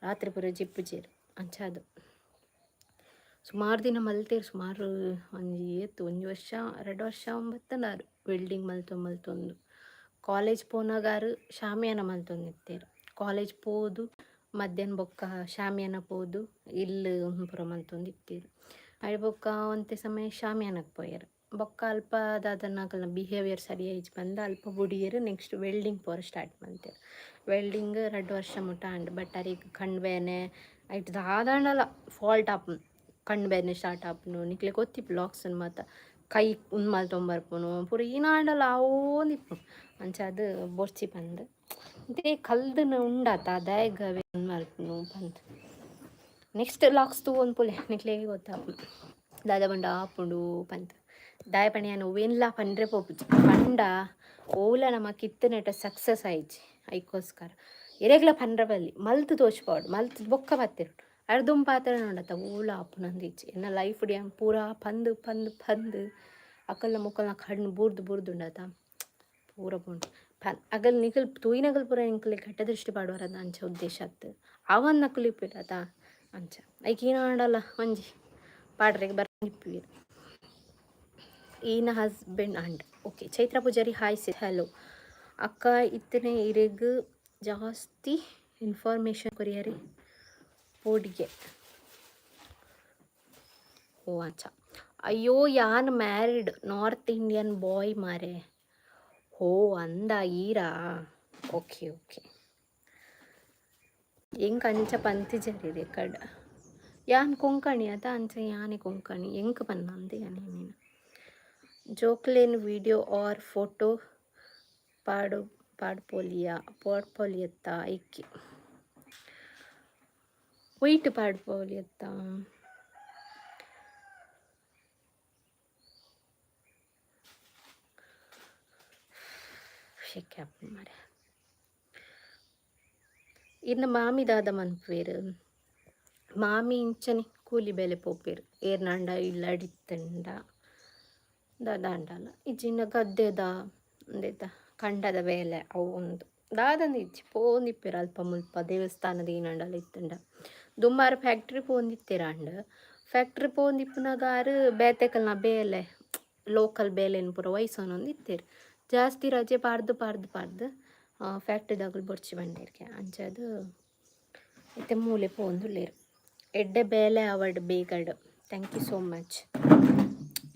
ರಾತ್ರಿ ಪೂರ ಜೆಪ್ಪುಜೆರ್. ಅಂಚಾದ್ ಸುಮಾರು ದಿನ ಮಲ್ತೆರ್. ಸುಮಾರು ಒಂಜಿ ಏತ್, ಒಂಜಿ ವರ್ಷ 2 ವರ್ಷ ಬತ್ತನಾರ್ ವೆಲ್ಡಿಂಗ್ ಮಲ್ತೊಂದು ಮಲ್ತೊಂದು. ಕಾಲೇಜ್ ಪೋನಗಾರು ಶಾಮಿಯಾನ ಮಲ್ತೊಂದಿತ್ತೆರ್. ಕಾಲೇಜ್ ಪೋದು ಮಧ್ಯಾಹ್ನ ಬೊಕ್ಕ ಶಾಮಿಯಾನ ಪೋದು ಇಲ್ಲ್ ಪೂರ ಮಲ್ತೊಂದಿತ್ತೆರ್. ಐಡ್ ಬೊಕ್ಕ ಒಂತೆ ಸಮಯ ಶಾಮಿಯಾನಗ್ ಪೋಯೆರ್. ಬೊಕ್ಕ ಅಲ್ಪ ದಾದನ ಅಕಲ್ನ ಬಿಹೇವಿಯರ್ ಸರಿ ಆಯಿಜಿ ಪಂದ್ ಅಲ್ಪ ಬುಡಿಯೆರ್. ನೆಕ್ಸ್ಟ್ ವೆಲ್ಡಿಂಗ್ ಪೋರೆ ಸ್ಟಾರ್ಟ್ ಮಲ್ತೆರ್. ವೆಲ್ಡಿಂಗ್ 2 ವರ್ಷ ಮುಟ ಆಂಡ್. ಬಟ್ ಅರೆಗ್ ಕಣ್ಣ್ ಬೇನೆ ಐಟ್ ದಾದಾಂಡಲ ಫಾಲ್ಟ್ ಆಪುಂಡು. ಕಣ್ಣ್ ಬೇನೆ ಸ್ಟಾರ್ಟ್ ಆಪುಂಡು. ನಿಕ್ಲೆಗ್ ಗೊತ್ತಿಪ್ಪು, ಲಾಕ್ಸ್ ಮಾತ ಕೈ ಉಂದು ಮಲ್ತೊಂಬರ್ಪುನು ಪೂರ ಈನಾಂಡಲ ಆವೊಂದಿಪ್ಪುಂಡು. ಅಂಚಾದ್ ಬೊರ್ಚಿ ಪಂದ್ ಇಂತೆ ಕಲ್ದನ ಉಂಡಾತ, ದಾಯೆಗ್ ಅವೆ ಮಲ್ಪುನು ಪಂದ್. ನೆಕ್ಸ್ಟ್ ಲಾಕ್ಸ್ ತೂವೊಂದು ಪೋಲೆ, ನಿಕ್ಲೆಗ್ ಗೊತ್ತಾಪುಂಡು ದಾದ ಪಂಡ ಆಪುಂಡು ಪಂದ್. ದಾಯೆ ಪಂಡ ಯಾನ್ ಒವ್ವೇನ್ಲಾ ಪಂಡ್ರೆ ಪೋಪುಜಿ. ಪಂಡ ಓಲ ನಮಕ್ ಇತ್ತಿನೆಟ ಸಕ್ಸಸ್ ಆಯಿಜಿ. ಐಕ್ಕೋಸ್ಕರ ಎರೆಗ್ಲ ಪಂಡ್ರೆ ಬಲ್ಲಿ, ಮಲ್ತ್ ತೋಜ್ಪಾವೊಡು. ಮಲ್ತ್ ಬೊಕ್ಕ ಪತ್ತೆರೊಡು. ಅರ್ದುಂ ಪಾತೆರ ಉಂಡತ್ತ, ಓಲ ಆಪುನಂದು ಇಜ್ಜಿ. ಎನ್ನ ಲೈಫ್ ಯಾನ್ ಪೂರಾ ಪಂದ್ ಪಂದ್ ಪಂದ್ ಅಕಲ್ನ ಮೊಕಲ್ನ ಕಣ್ಣು ಬೂರ್ದು ಬೂರ್ದುಂಡತ, ಪೂರ ಪೋಂಡು. ಅಗಲ್ ನಿಕಲ್ ತೂಯಿನಗಲ್ ಪೂರ ಎಂಕಲೆ ಕೆಟ್ಟ ದೃಷ್ಟಿ ಪಾಡುವರದ ಅಂಚ ಉದ್ದೇಶ ಅತ್ತು. ಅವನ್ನಕುಲು ಇಪ್ಪುಲತ ಅಂಚ. ಐಕ್ ಈನಾಂಡಲ ಒಂಜಿ ಪಾಡ್ರೆಗ್ ಬರ್ಪಿವೆರ್ ಈನ ಹಸ್ಬೆಂಡ್ ಅಂಡ್. ಓಕೆ, ಚೈತ್ರ ಪೂಜಾರಿ ಹಾಯ್ ಸಿ, ಹಲೋ ಅಕ್ಕ. ಇತ್ತನೆ ಇರೆಗ್ ಜಾಸ್ತಿ ಇನ್ಫಾರ್ಮೇಶನ್ ಕೊರಿಯರೆ ಪೋಡಿಗೆ. ಓ ಅಂಚ. ಅಯ್ಯೋ, ಯಾನ್ ಮ್ಯಾರಿಡ್ ನಾರ್ತ್ ಇಂಡಿಯನ್ ಬಾಯ್ ಮಾರೆ. ಓ ಅಂದ ಈರಾ? Okay okay. ಎಂಕ್ ಅಂಚ ಪಂತಿಜರಿ ರೆಕಾರ್ಡ್. ಯಾನ್ ಕೊಂಕಣಿ ಅತ, ಅಂಚ ಯಾನೆ ಕೊಂಕಣಿ ಎಂಕ್ ಪನ್ನಂದೆ ಯಾನ್ ನೀನು. ಜೋಕ್ಲೆನ್ ವಿಡಿಯೋ ಆರ್ ಫೋಟೋ ಪಾಡು ಪಾಡ್ಪೊಲಿಯ ಪಾಡ್ಪೊಲಿಯತ್ತ ಐಕೆ ಒಯ್ಟ್ ಪಾಡ್ಪೊಲಿಯತ್ತ? ಶೆಕೆ ಆಪುಂಡು ಮಾರ್ರೆ. ಇರ್ನ ಮಾಮಿ ದಾದ ಮನ್ಪುವೆರ್? ಮಾಮಿ ಇಂಚನೆ ಕೂಲಿ ಬೇಲೆ ಪೋಪೆರ್. ಏರ್ನಾಂಡ ಇಲ್ಲಡಿತ್ತಂಡ ದಾದ ಆಂಡಲ, ಇಜ್ಜಿಂಡ ಗದ್ದೆದ ಉಂದೆತ ಕಂಡದ ಬೇಲೆ ಅವು ಉಂದು ದಾದಂದು ಇಜ್ಜಿ, ಪೋವೊಂದಿಪ್ಪೆರ್. ಅಲ್ಪ ಮುಲ್ಪ ದೇವಸ್ಥಾನದ ಏನಾಂಡಲ ಇತ್ತುಂಡ. ದುಂಬಾರ್ ಫ್ಯಾಕ್ಟ್ರಿ ಪೋವೊಂದಿತ್ತೆರ್. ಆಂಡ ಫ್ಯಾಕ್ಟ್ರಿ ಪೋವೊಂದಿಪ್ಪುನಗ ಆರ್ ಬೇತೆಕಲ್ನ ಬೇಲೆ, ಲೋಕಲ್ ಬೇಲೆನ್ ಪೂರ ವಹಿಸೊನೊಂದಿತ್ತೆರ್. ಜಾಸ್ತಿ ರಜೆ ಪಾಡ್ದು ಪಾಡ್ದು ಪಾಡ್ದು ಫ್ಯಾಕ್ಟ್ರಿದಕುಲು ಬೊರ್ಚಿ ಪಂಡೆರ್ಗೆ. ಅಂಚಾದ್ ಇತ್ತೆ ಮೂಲೆ ಪೋವೊಂದುಲ್ಲೆರ್. ಎಡ್ಡೆ ಬೇಲೆ ಆವಡ್ ಬೇಗಡ್. Thank you so much.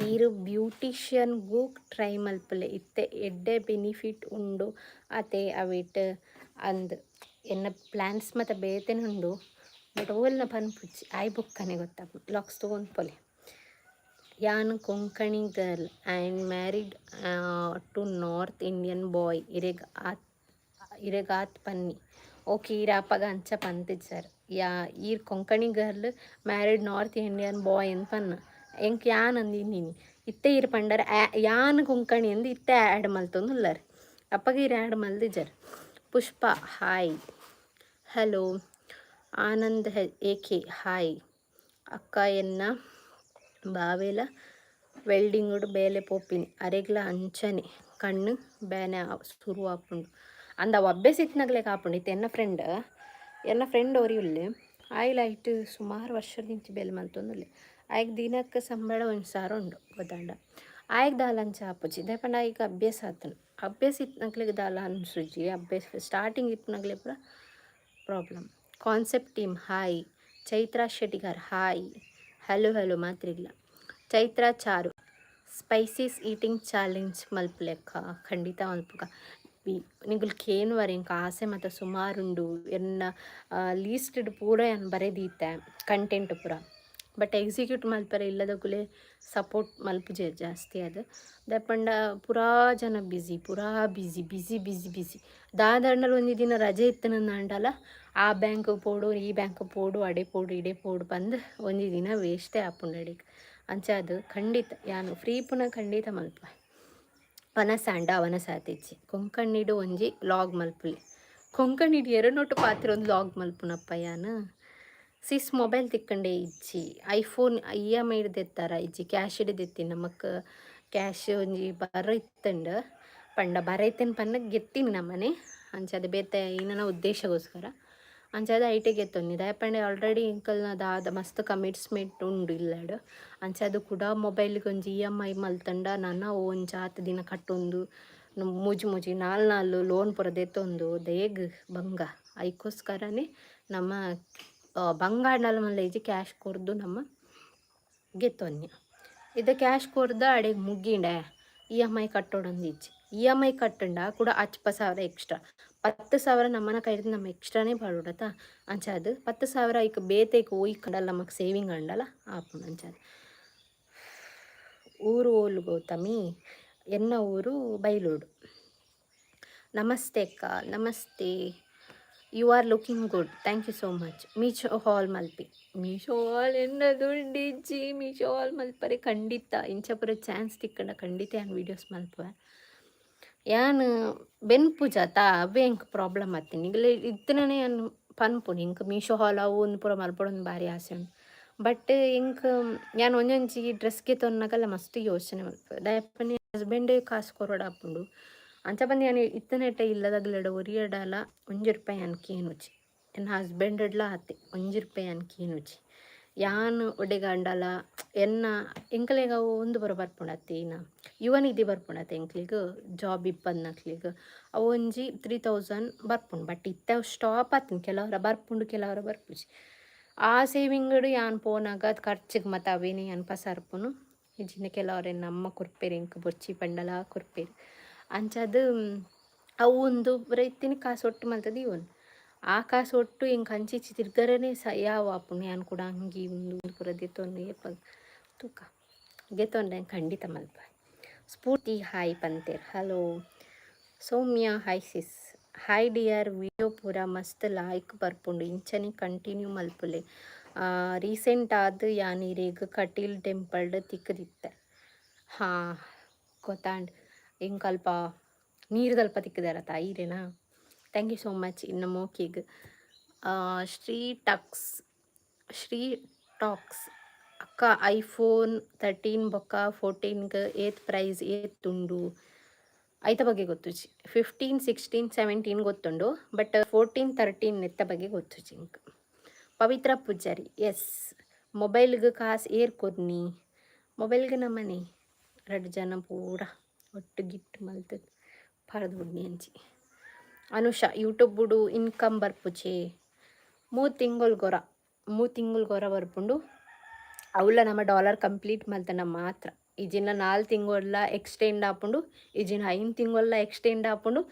ಈರ್ ಬ್ಯೂಟಿಷಿಯನ್ಗೂ ಟ್ರೈ ಮಲ್ಪುಲೆ, ಇತ್ತೆ ಎಡ್ಡೆ ಬೆನಿಫಿಟ್ ಉಂಡು ಆತೆ ಅವೆಟ್ ಅಂದ್. ಎನ್ನ ಪ್ಲ್ಯಾನ್ಸ್ ಮಾತ ಬೇತೆನೆ ಉಂಡು, ಬಟ್ ಓಲ್ನ ಪನ್ಪುಜಿ. ಆಯ್ ಬೊಕ್ಕನೆ ಗೊತ್ತಾಪುಂಡು. ಲಾಕ್ಸ್ ತಗೊಂಡು ಪೋಲೆ. ಯಾನ್ Konkani girl and married to North Indian boy. ಇರೆಗ್ ಆತ್, ಇರೆಗ್ ಆತ್ ಪನ್ನಿ. ಓಕೆ, ಈರ್ ಅಪಗ ಅಂಚ ಪಂತಿಜರ್. ಯಾ ಈರ್ Konkani girl married North Indian boy ಅಂದ್ ಪನ್ನ. ಎಂಕ್ ಯಾನ್ ಅಂದಿನಿ. ಇತ್ತೆ ಈರ್ ಪಂಡರ್ ಯಾನ್ ಕೊಂಕಣಿ ಅಂದ್ ಇತ್ತೆ ಆ್ಯಡ್ ಮಲ್ತೊಂದುಲ್ಲರ್. ಅಪಗ ಈರ್ ಆ್ಯಡ್ ಮಲ್ದಿಜರ್. ಪುಷ್ಪ ಹಾಯ್, ಹಲೋ. ಆನಂದ್ ಎ ಕೆ ಹಾಯ್ ಅಕ್ಕ. ಎನ್ನ ಬಾವೆಲ ವೆಲ್ಡಿಂಗುಡು ಬೇಲೆ ಪೋಪಿನಿ. ಅರೆಗ್ಲ ಅಂಚನೆ ಕಣ್ಣು ಬೇನೆ ಶುರು ಆಪುಂಡು. ಅಂದ ಅವು ಅಭ್ಯಾಸ ಇತ್ತಿನಗ್ಲೆಗ್ ಆಪುಂಡು. ಇತ್ತೆ ಎನ್ನ ಫ್ರೆಂಡ್ ಒರಿ ಉಲ್ಲೆ. ಆಯ್ಲ ಐಟ್ ಸುಮಾರು ವರ್ಷದಿಂಚಿ ಬೇಲೆ ಮಲ್ತೊಂದುಲ್ಲೆ. ಆಯ್ಗ್ ದಿನಕ್ಕೆ ಸಂಬಳ 1000 ಉಂಡು, ಗೊತ್ತಾಂಡ? ಆಯ್ಗ್ ದಾಲ ಅಂಚ ಆಪುಜಿ. ದಾಯೆ ಪಂಡ ಆಯ್ಗ್ ಅಭ್ಯಾಸ ಆತುಂಡು. ಅಭ್ಯಾಸ ಇತ್ತಿನಕ್ಲೆಗ್ ದಾಲ ಅನ್ಸುಜಿ. ಅಭ್ಯಾಸ ಸ್ಟಾರ್ಟಿಂಗ್ ಇಪ್ಪುನಕ್ಲೆ ಪೂರ problem. Concept team hi. Chaitra Shettigar hi, hello hello ಮಾತ್ರಿಗ್ಲ. Chaitra Charu, spices eating challenge ಮಲ್ಪುಲೆಕ್ಕ. ಖಂಡಿತ ಮಲ್ಪುಗ. ನಿಗುಲ್ ಕೇನುವರ್, ಎಂಕ್ ಆಸೆ ಮಾತ ಸುಮಾರುಂಡು. ಎನ್ನ ಲೀಸ್ಟ್ಡ್ ಪೂರ ಯಾನ್ ಬರೆದೀತೆ, ಕಂಟೆಂಟ್ ಪೂರ. ಬಟ್ ಎಕ್ಸಿಕ್ಯೂಟ್ ಮಲ್ಪರೆ ಇಲ್ಲದಕುಲೆ ಸಪೋರ್ಟ್ ಮಲ್ಪುಜೆರ್ ಜಾಸ್ತಿ ಆದ್. ದಾಯೆ ಪಂಡ ಪೂರಾ ಜನ ಬ್ಯುಸಿ, ಪೂರಾ ಬ್ಯುಸಿ, ಬ್ಯುಸಿ, ಬ್ಯುಸಿ, ಬ್ಯುಸಿ. ದಾದಾಂಡಲ ಒಂಜಿ ದಿನ ರಜೆ ಇತ್ತುಂಡಲ ಆ ಬ್ಯಾಂಕ್ ಪೋಡು, ಈ ಬ್ಯಾಂಕ್ ಪೋಡು, ಅಡೆ ಪೋಡು, ಇಡೆ ಪೋಡು ಪಂದ್ ಒಂಜಿ ದಿನ ವೇಸ್ಟೇ ಆಪುಂಡು ಅಡೆಗ್. ಅಂಚಾದ್ ಖಂಡಿತ ಯಾನ್ ಫ್ರೀ ಪುನ ಖಂಡಿತ ಮಲ್ಪುವೆ. ವನಸಾಂಡ ವನಸ ಆತಿಜ್ಜಿ. ಕೊಂಕಣಿಡ್ ಒಂಜಿ ವ್ಲಾಗ್ ಮಲ್ಪುಲೆ. ಕೊಂಕಣಿಡ್ ಎರನೊಟ್ಟು ಪಾತೆರೊಂದು ವ್ಲಾಗ್ ಮಲ್ಪುನಪ್ಪ ಯಾನ್. ಸಿಸ್, ಮೊಬೈಲ್ ತಿಕ್ಕಂಡೆ ಇಜ್ಜಿ. ಐಫೋನ್ ಇಎಂಐ ದೆತ್ತರ? ಇಜ್ಜಿ, ಕ್ಯಾಶ್ ದೆತ್ತಿ. ನಮಕ್ ಕ್ಯಾಶ್ ಒಂಜಿ ಬರ ಇತ್ತಂಡ್ ಪಂಡ ಬರ ಇತ್ತನ್ ಪನ್ನ ಗೆತ್ತಿನಿ ನಮ್ಮನೆ. ಅಂಚಾದ್ ಬೇತೆ ಏನನ ಉದ್ದೇಶಗೋಸ್ಕರ ಅಂಚಾದ್ ಐಟೆ ಗೆತ್ತೊನ್ನಿ. ದಾಯೆ ಪಂಡ ಆಲ್ರೆಡಿ ಎಂಕಲ್ನ ದಾದ ಮಸ್ತ್ ಕಮಿಟ್ಸ್ಮೆಂಟ್ ಉಂಡು ಇಲ್ಲಡ್. ಅಂಚಾದ್ ಕುಡ ಮೊಬೈಲ್ಗೆ ಒಂಜಿ ಇಎಂಐ ಮಲ್ತಂಡ ನನ ಒಂಜಿ ಆತ್ ದಿನ ಕಟ್ಟೊಂದು, ಮೂಜಿ ಮೂಜಿ ನಾಲ್ ನಾಲ್ ಲೋನ್ ಪೂರ ದೆತ್ತೊಂದು ದೇಗ್ ಬಂಗ. ಐಕೋಸ್ಕರನೇ ನಮ್ಮ ಬಂಗಾಂಡಲ ಮಲ್ಲ ಇಜ್ಜಿ, ಕ್ಯಾಶ್ ಕೊರ್ದು ನಮ್ಮ ಗೆತ್ತೊನ್ನಿ. ಇದು ಕ್ಯಾಶ್ ಕೊರ್ದ ಅಡೆಗೆ ಮುಗ್ಗಿಂಡೆ. ಇಎಂಐ ಕಟ್ಟೋಡೊಂದು ಇಜ್ಜಿ. ಇಎಂಐ ಕಟ್ಟಂಡ ಕೂಡ 10 ಸಾವಿರ ಎಕ್ಸ್ಟ್ರಾ. 10,000 ನಮ್ಮನ ಕೈರ್ದ್ ನಮ್ಮ ಎಕ್ಸ್ಟ್ರಾನೇ ಪಾಡೊಡತ. ಅಂಚಾದ್ 10,000 ಐಕ್ ಬೇತೆಗ್ ಒಯ್ಕಂಡಲ ನಮಕ್ ಸೇವಿಂಗ್ ಅಂಡಲ ಆಪುಂಡು. ಅಂಚಾದ್ ಊರು ಓಲು ಗೌತಮಿ? ಎನ್ನ ಊರು ಬೈಲೂರು. ನಮಸ್ತೆ ಅಕ್ಕ. ನಮಸ್ತೆ. You are looking good. Thank you so much. Meesho haul ಮಲ್ಪಿ. ಮೀಶೋ ಹಾಲ್ ಎನ್ನ ದುಡ್ಡಿಜ್ಜಿ ಮೀಶೋ ಹಾಲ್ ಮಲ್ಪರೆ. ಖಂಡಿತ ಇಂಚ ಪೂರ ಚಾನ್ಸ್ ತಿಕ್ಕಂಡ ಖಂಡಿತ ಯಾನ್ ವೀಡಿಯೋಸ್ ಮಲ್ಪುವೆ. ಯಾನ್ ಬೆನ್ಪುಜತ, ಅವೇ ಎಂಕ್ ಪ್ರಾಬ್ಲಮ್ ಆತಿನಿ. ನಿಗಲೆ ಇತ್ತನೇ ಯಾನ್ ಪನ್ಪುನಿ, ಎಂಕ್ ಮೀಶೋ ಹಾಲ್ ಅವು ಉಂದು ಪೂರ ಮಲ್ಪೊಡೊಂದು ಭಾರಿ ಆಸೆ ಉಂಡು. ಬಟ್ ಎಂಕ್ ಯಾನ್ ಒಂಜೊಂಜಿ ಡ್ರೆಸ್ ಗೆತೊನ್ನಗಲ ಮಸ್ತ್ ಯೋಚನೆ ಮಲ್ಪುವೆ. ದಾಯೆ ಪಂಡ ಹಸ್ಬೆಂಡೇ ಕಾಸು ಕೊರೊಡಾಪುಂಡು. ಅಂಚ ಪಂದ್ ಯಾನ್ ಇತ್ತನೆಟ್ಟ ಇಲ್ಲದಗ್ಲೆಡ ಒರಿಯಡಲ 1 ರೂಪಾಯಿ ಯಾನ್ ಕೇನುಜಿ. ಎನ್ನ ಹಸ್ಬೆಂಡ್ಡ್ಲ ಆತೆ, 1 ರೂಪಾಯಿ ಯಾನ್ ಕೇನುಜಿ. ಯಾನ್ ಒಡೆಗಾಂಡಲ ಎನ್ನ ಎಂಕಲೆಗ್ ಅವು ಉಂದು ಪೂರ ಬರ್ಪುಂಡು ಅತ್ತೆ, ಏನ ಯುವ ನಿಧಿ ಬರ್ಪುಂಡತ್ತೆ ಎಂಕ್ಲೆಗ್, ಜಾಬ್ ಇಪ್ಪಂದಕ್ಲೆಗ್. ಅವು ಒಂಜಿ 3000 ಬರ್ಪುಂಡು. ಬಟ್ ಇತ್ತೆ ಅವು ಸ್ಟಾಪ್ ಆತಿನಿ. ಕೆಲವರ ಬರ್ಪುಂಡು, ಕೆಲವರ ಬರ್ಪುಜಿ. ಆ ಸೇವಿಂಗ್ಡ್ ಯಾನ್ ಪೋನಾಗ ಅದು ಖರ್ಚಿಗೆ ಮತ್ತು ಅವೇನೆ ಯಾನ್ ಪಸಾರ್ಪುನು. ಇಜ್ಜಿಂಡ ಕೆಲವರೆ ನಮ್ಮ ಕೊರ್ಪೆರ್, ಎಂಕ್ ಬೊರ್ಚಿ ಪಂಡಲ ಕೊರ್ಪೆರ್. ಅಂಚಾದ್ ಅವು ಉಂದು ಪೂರ ಇತ್ತಿನ ಕಾಸು ಒಟ್ಟು ಮಲ್ತುದು ದೀವೊನು. ಆ ಕಾಸು ಒಟ್ಟು ಎಂಕ್ ಅಂಚಿ ಇಂಚಿ ತಿರ್ಗರೆನೆ ಸ ಯಾವು ಆಪುಂಡು. ಯಾನ್ ಕೂಡ ಅಂಗಿ ಉಂದು ಉಂದು ಪೂರ ದೆತ್ತೊಂದು ಏಪ ತೂಕ. ಗೆತೊಂಡೆ ಖಂಡಿತ ಮಲ್ಪುವೆ. ಸ್ಫೂರ್ತಿ ಹಾಯ್ ಪಂತೇರ್. ಹಲೋ ಸೌಮ್ಯ. ಹಾಯ್ ಸಿಸ್. ಹಾಯ್ ಡಿಯರ್, ವಿಡಿಯೋ ಪೂರ ಮಸ್ತ್ ಲಾಯ್ಕ್ ಬರ್ಪುಂಡು. ಇಂಚನೆ ಕಂಟಿನ್ಯೂ ಮಲ್ಪುಲೆ. ರೀಸೆಂಟ್ ಆದ್ ಯಾನ್ ಇರೆಗ್ ಕಟೀಲ್ ಟೆಂಪಲ್ಡ್ ತಿಕ್ಕದಿತ್ತೆ. ಹಾಂ, ಗೊತ್ತಾಂಡ್. ಎಂಕ್ ಅಲ್ಪ ನೀರ್ದಲ್ಪ ತಿಕ್ಕುದರತ ಈರೆನಾ? Thank you so much ಇನ್ನ ಮೋಕಿಗ್. ಶ್ರೀ ಟಕ್ಸ್, ಶ್ರೀ ಟಾಕ್ಸ್, ಅಕ್ಕ, ಐಫೋನ್ 13 ಬೊಕ್ಕ 14ಗ್ ಏತ್ ಪ್ರೈಸ್, ಏತ್ ಉಂಡು? ಐತ ಬಗ್ಗೆ ಗೊತ್ತುಜಿ. 15, 16, 17 ಗೊತ್ತುಂಡು. ಬಟ್ 14, 13 ನೆತ್ತ ಬಗ್ಗೆ ಗೊತ್ತುಜಿ ಇಂಕ್. ಪವಿತ್ರ ಪೂಜಾರಿ, ಎಸ್. ಮೊಬೈಲ್ಗೆ ಕಾಸು ಏರ್ ಕೊರ್ನಿ? ಮೊಬೈಲ್ಗೆ ನಮ್ಮನೆ ರಡ್ಡು ಜನ ಪೂರ ಒಟ್ಟು ಗಿಟ್ಟು ಮಲ್ತದ್ ಪಾಡ್ದು ಬುಡ್ನಿ ಅಂಚಿ. ಅನುಷಾ, ಯೂಟ್ಯೂಬ್ ಬುಡು ಇನ್ಕಮ್ ಬರ್ಪುಚೆ? 3 ತಿಂಗೊಳ್ಗೊರ, 3 ತಿಂಗೊಳ್ಗೊರ ಬರ್ಪುಂಡು. ಅವುಲ ನಮ್ಮ ಡಾಲರ್ ಕಂಪ್ಲೀಟ್ ಮಲ್ತಂಡ ಮಾತ್ರ. ಇಜಿನ 4 ತಿಂಗೊಲ್ಲ ಎಕ್ಸ್ಟೆಂಡ್ ಆಪುಂಡು, ಇಜಿನ 5 ತಿಂಗೊಲ್ಲ ಎಕ್ಸ್ಟೆಂಡ್ ಆಪುಂಡು,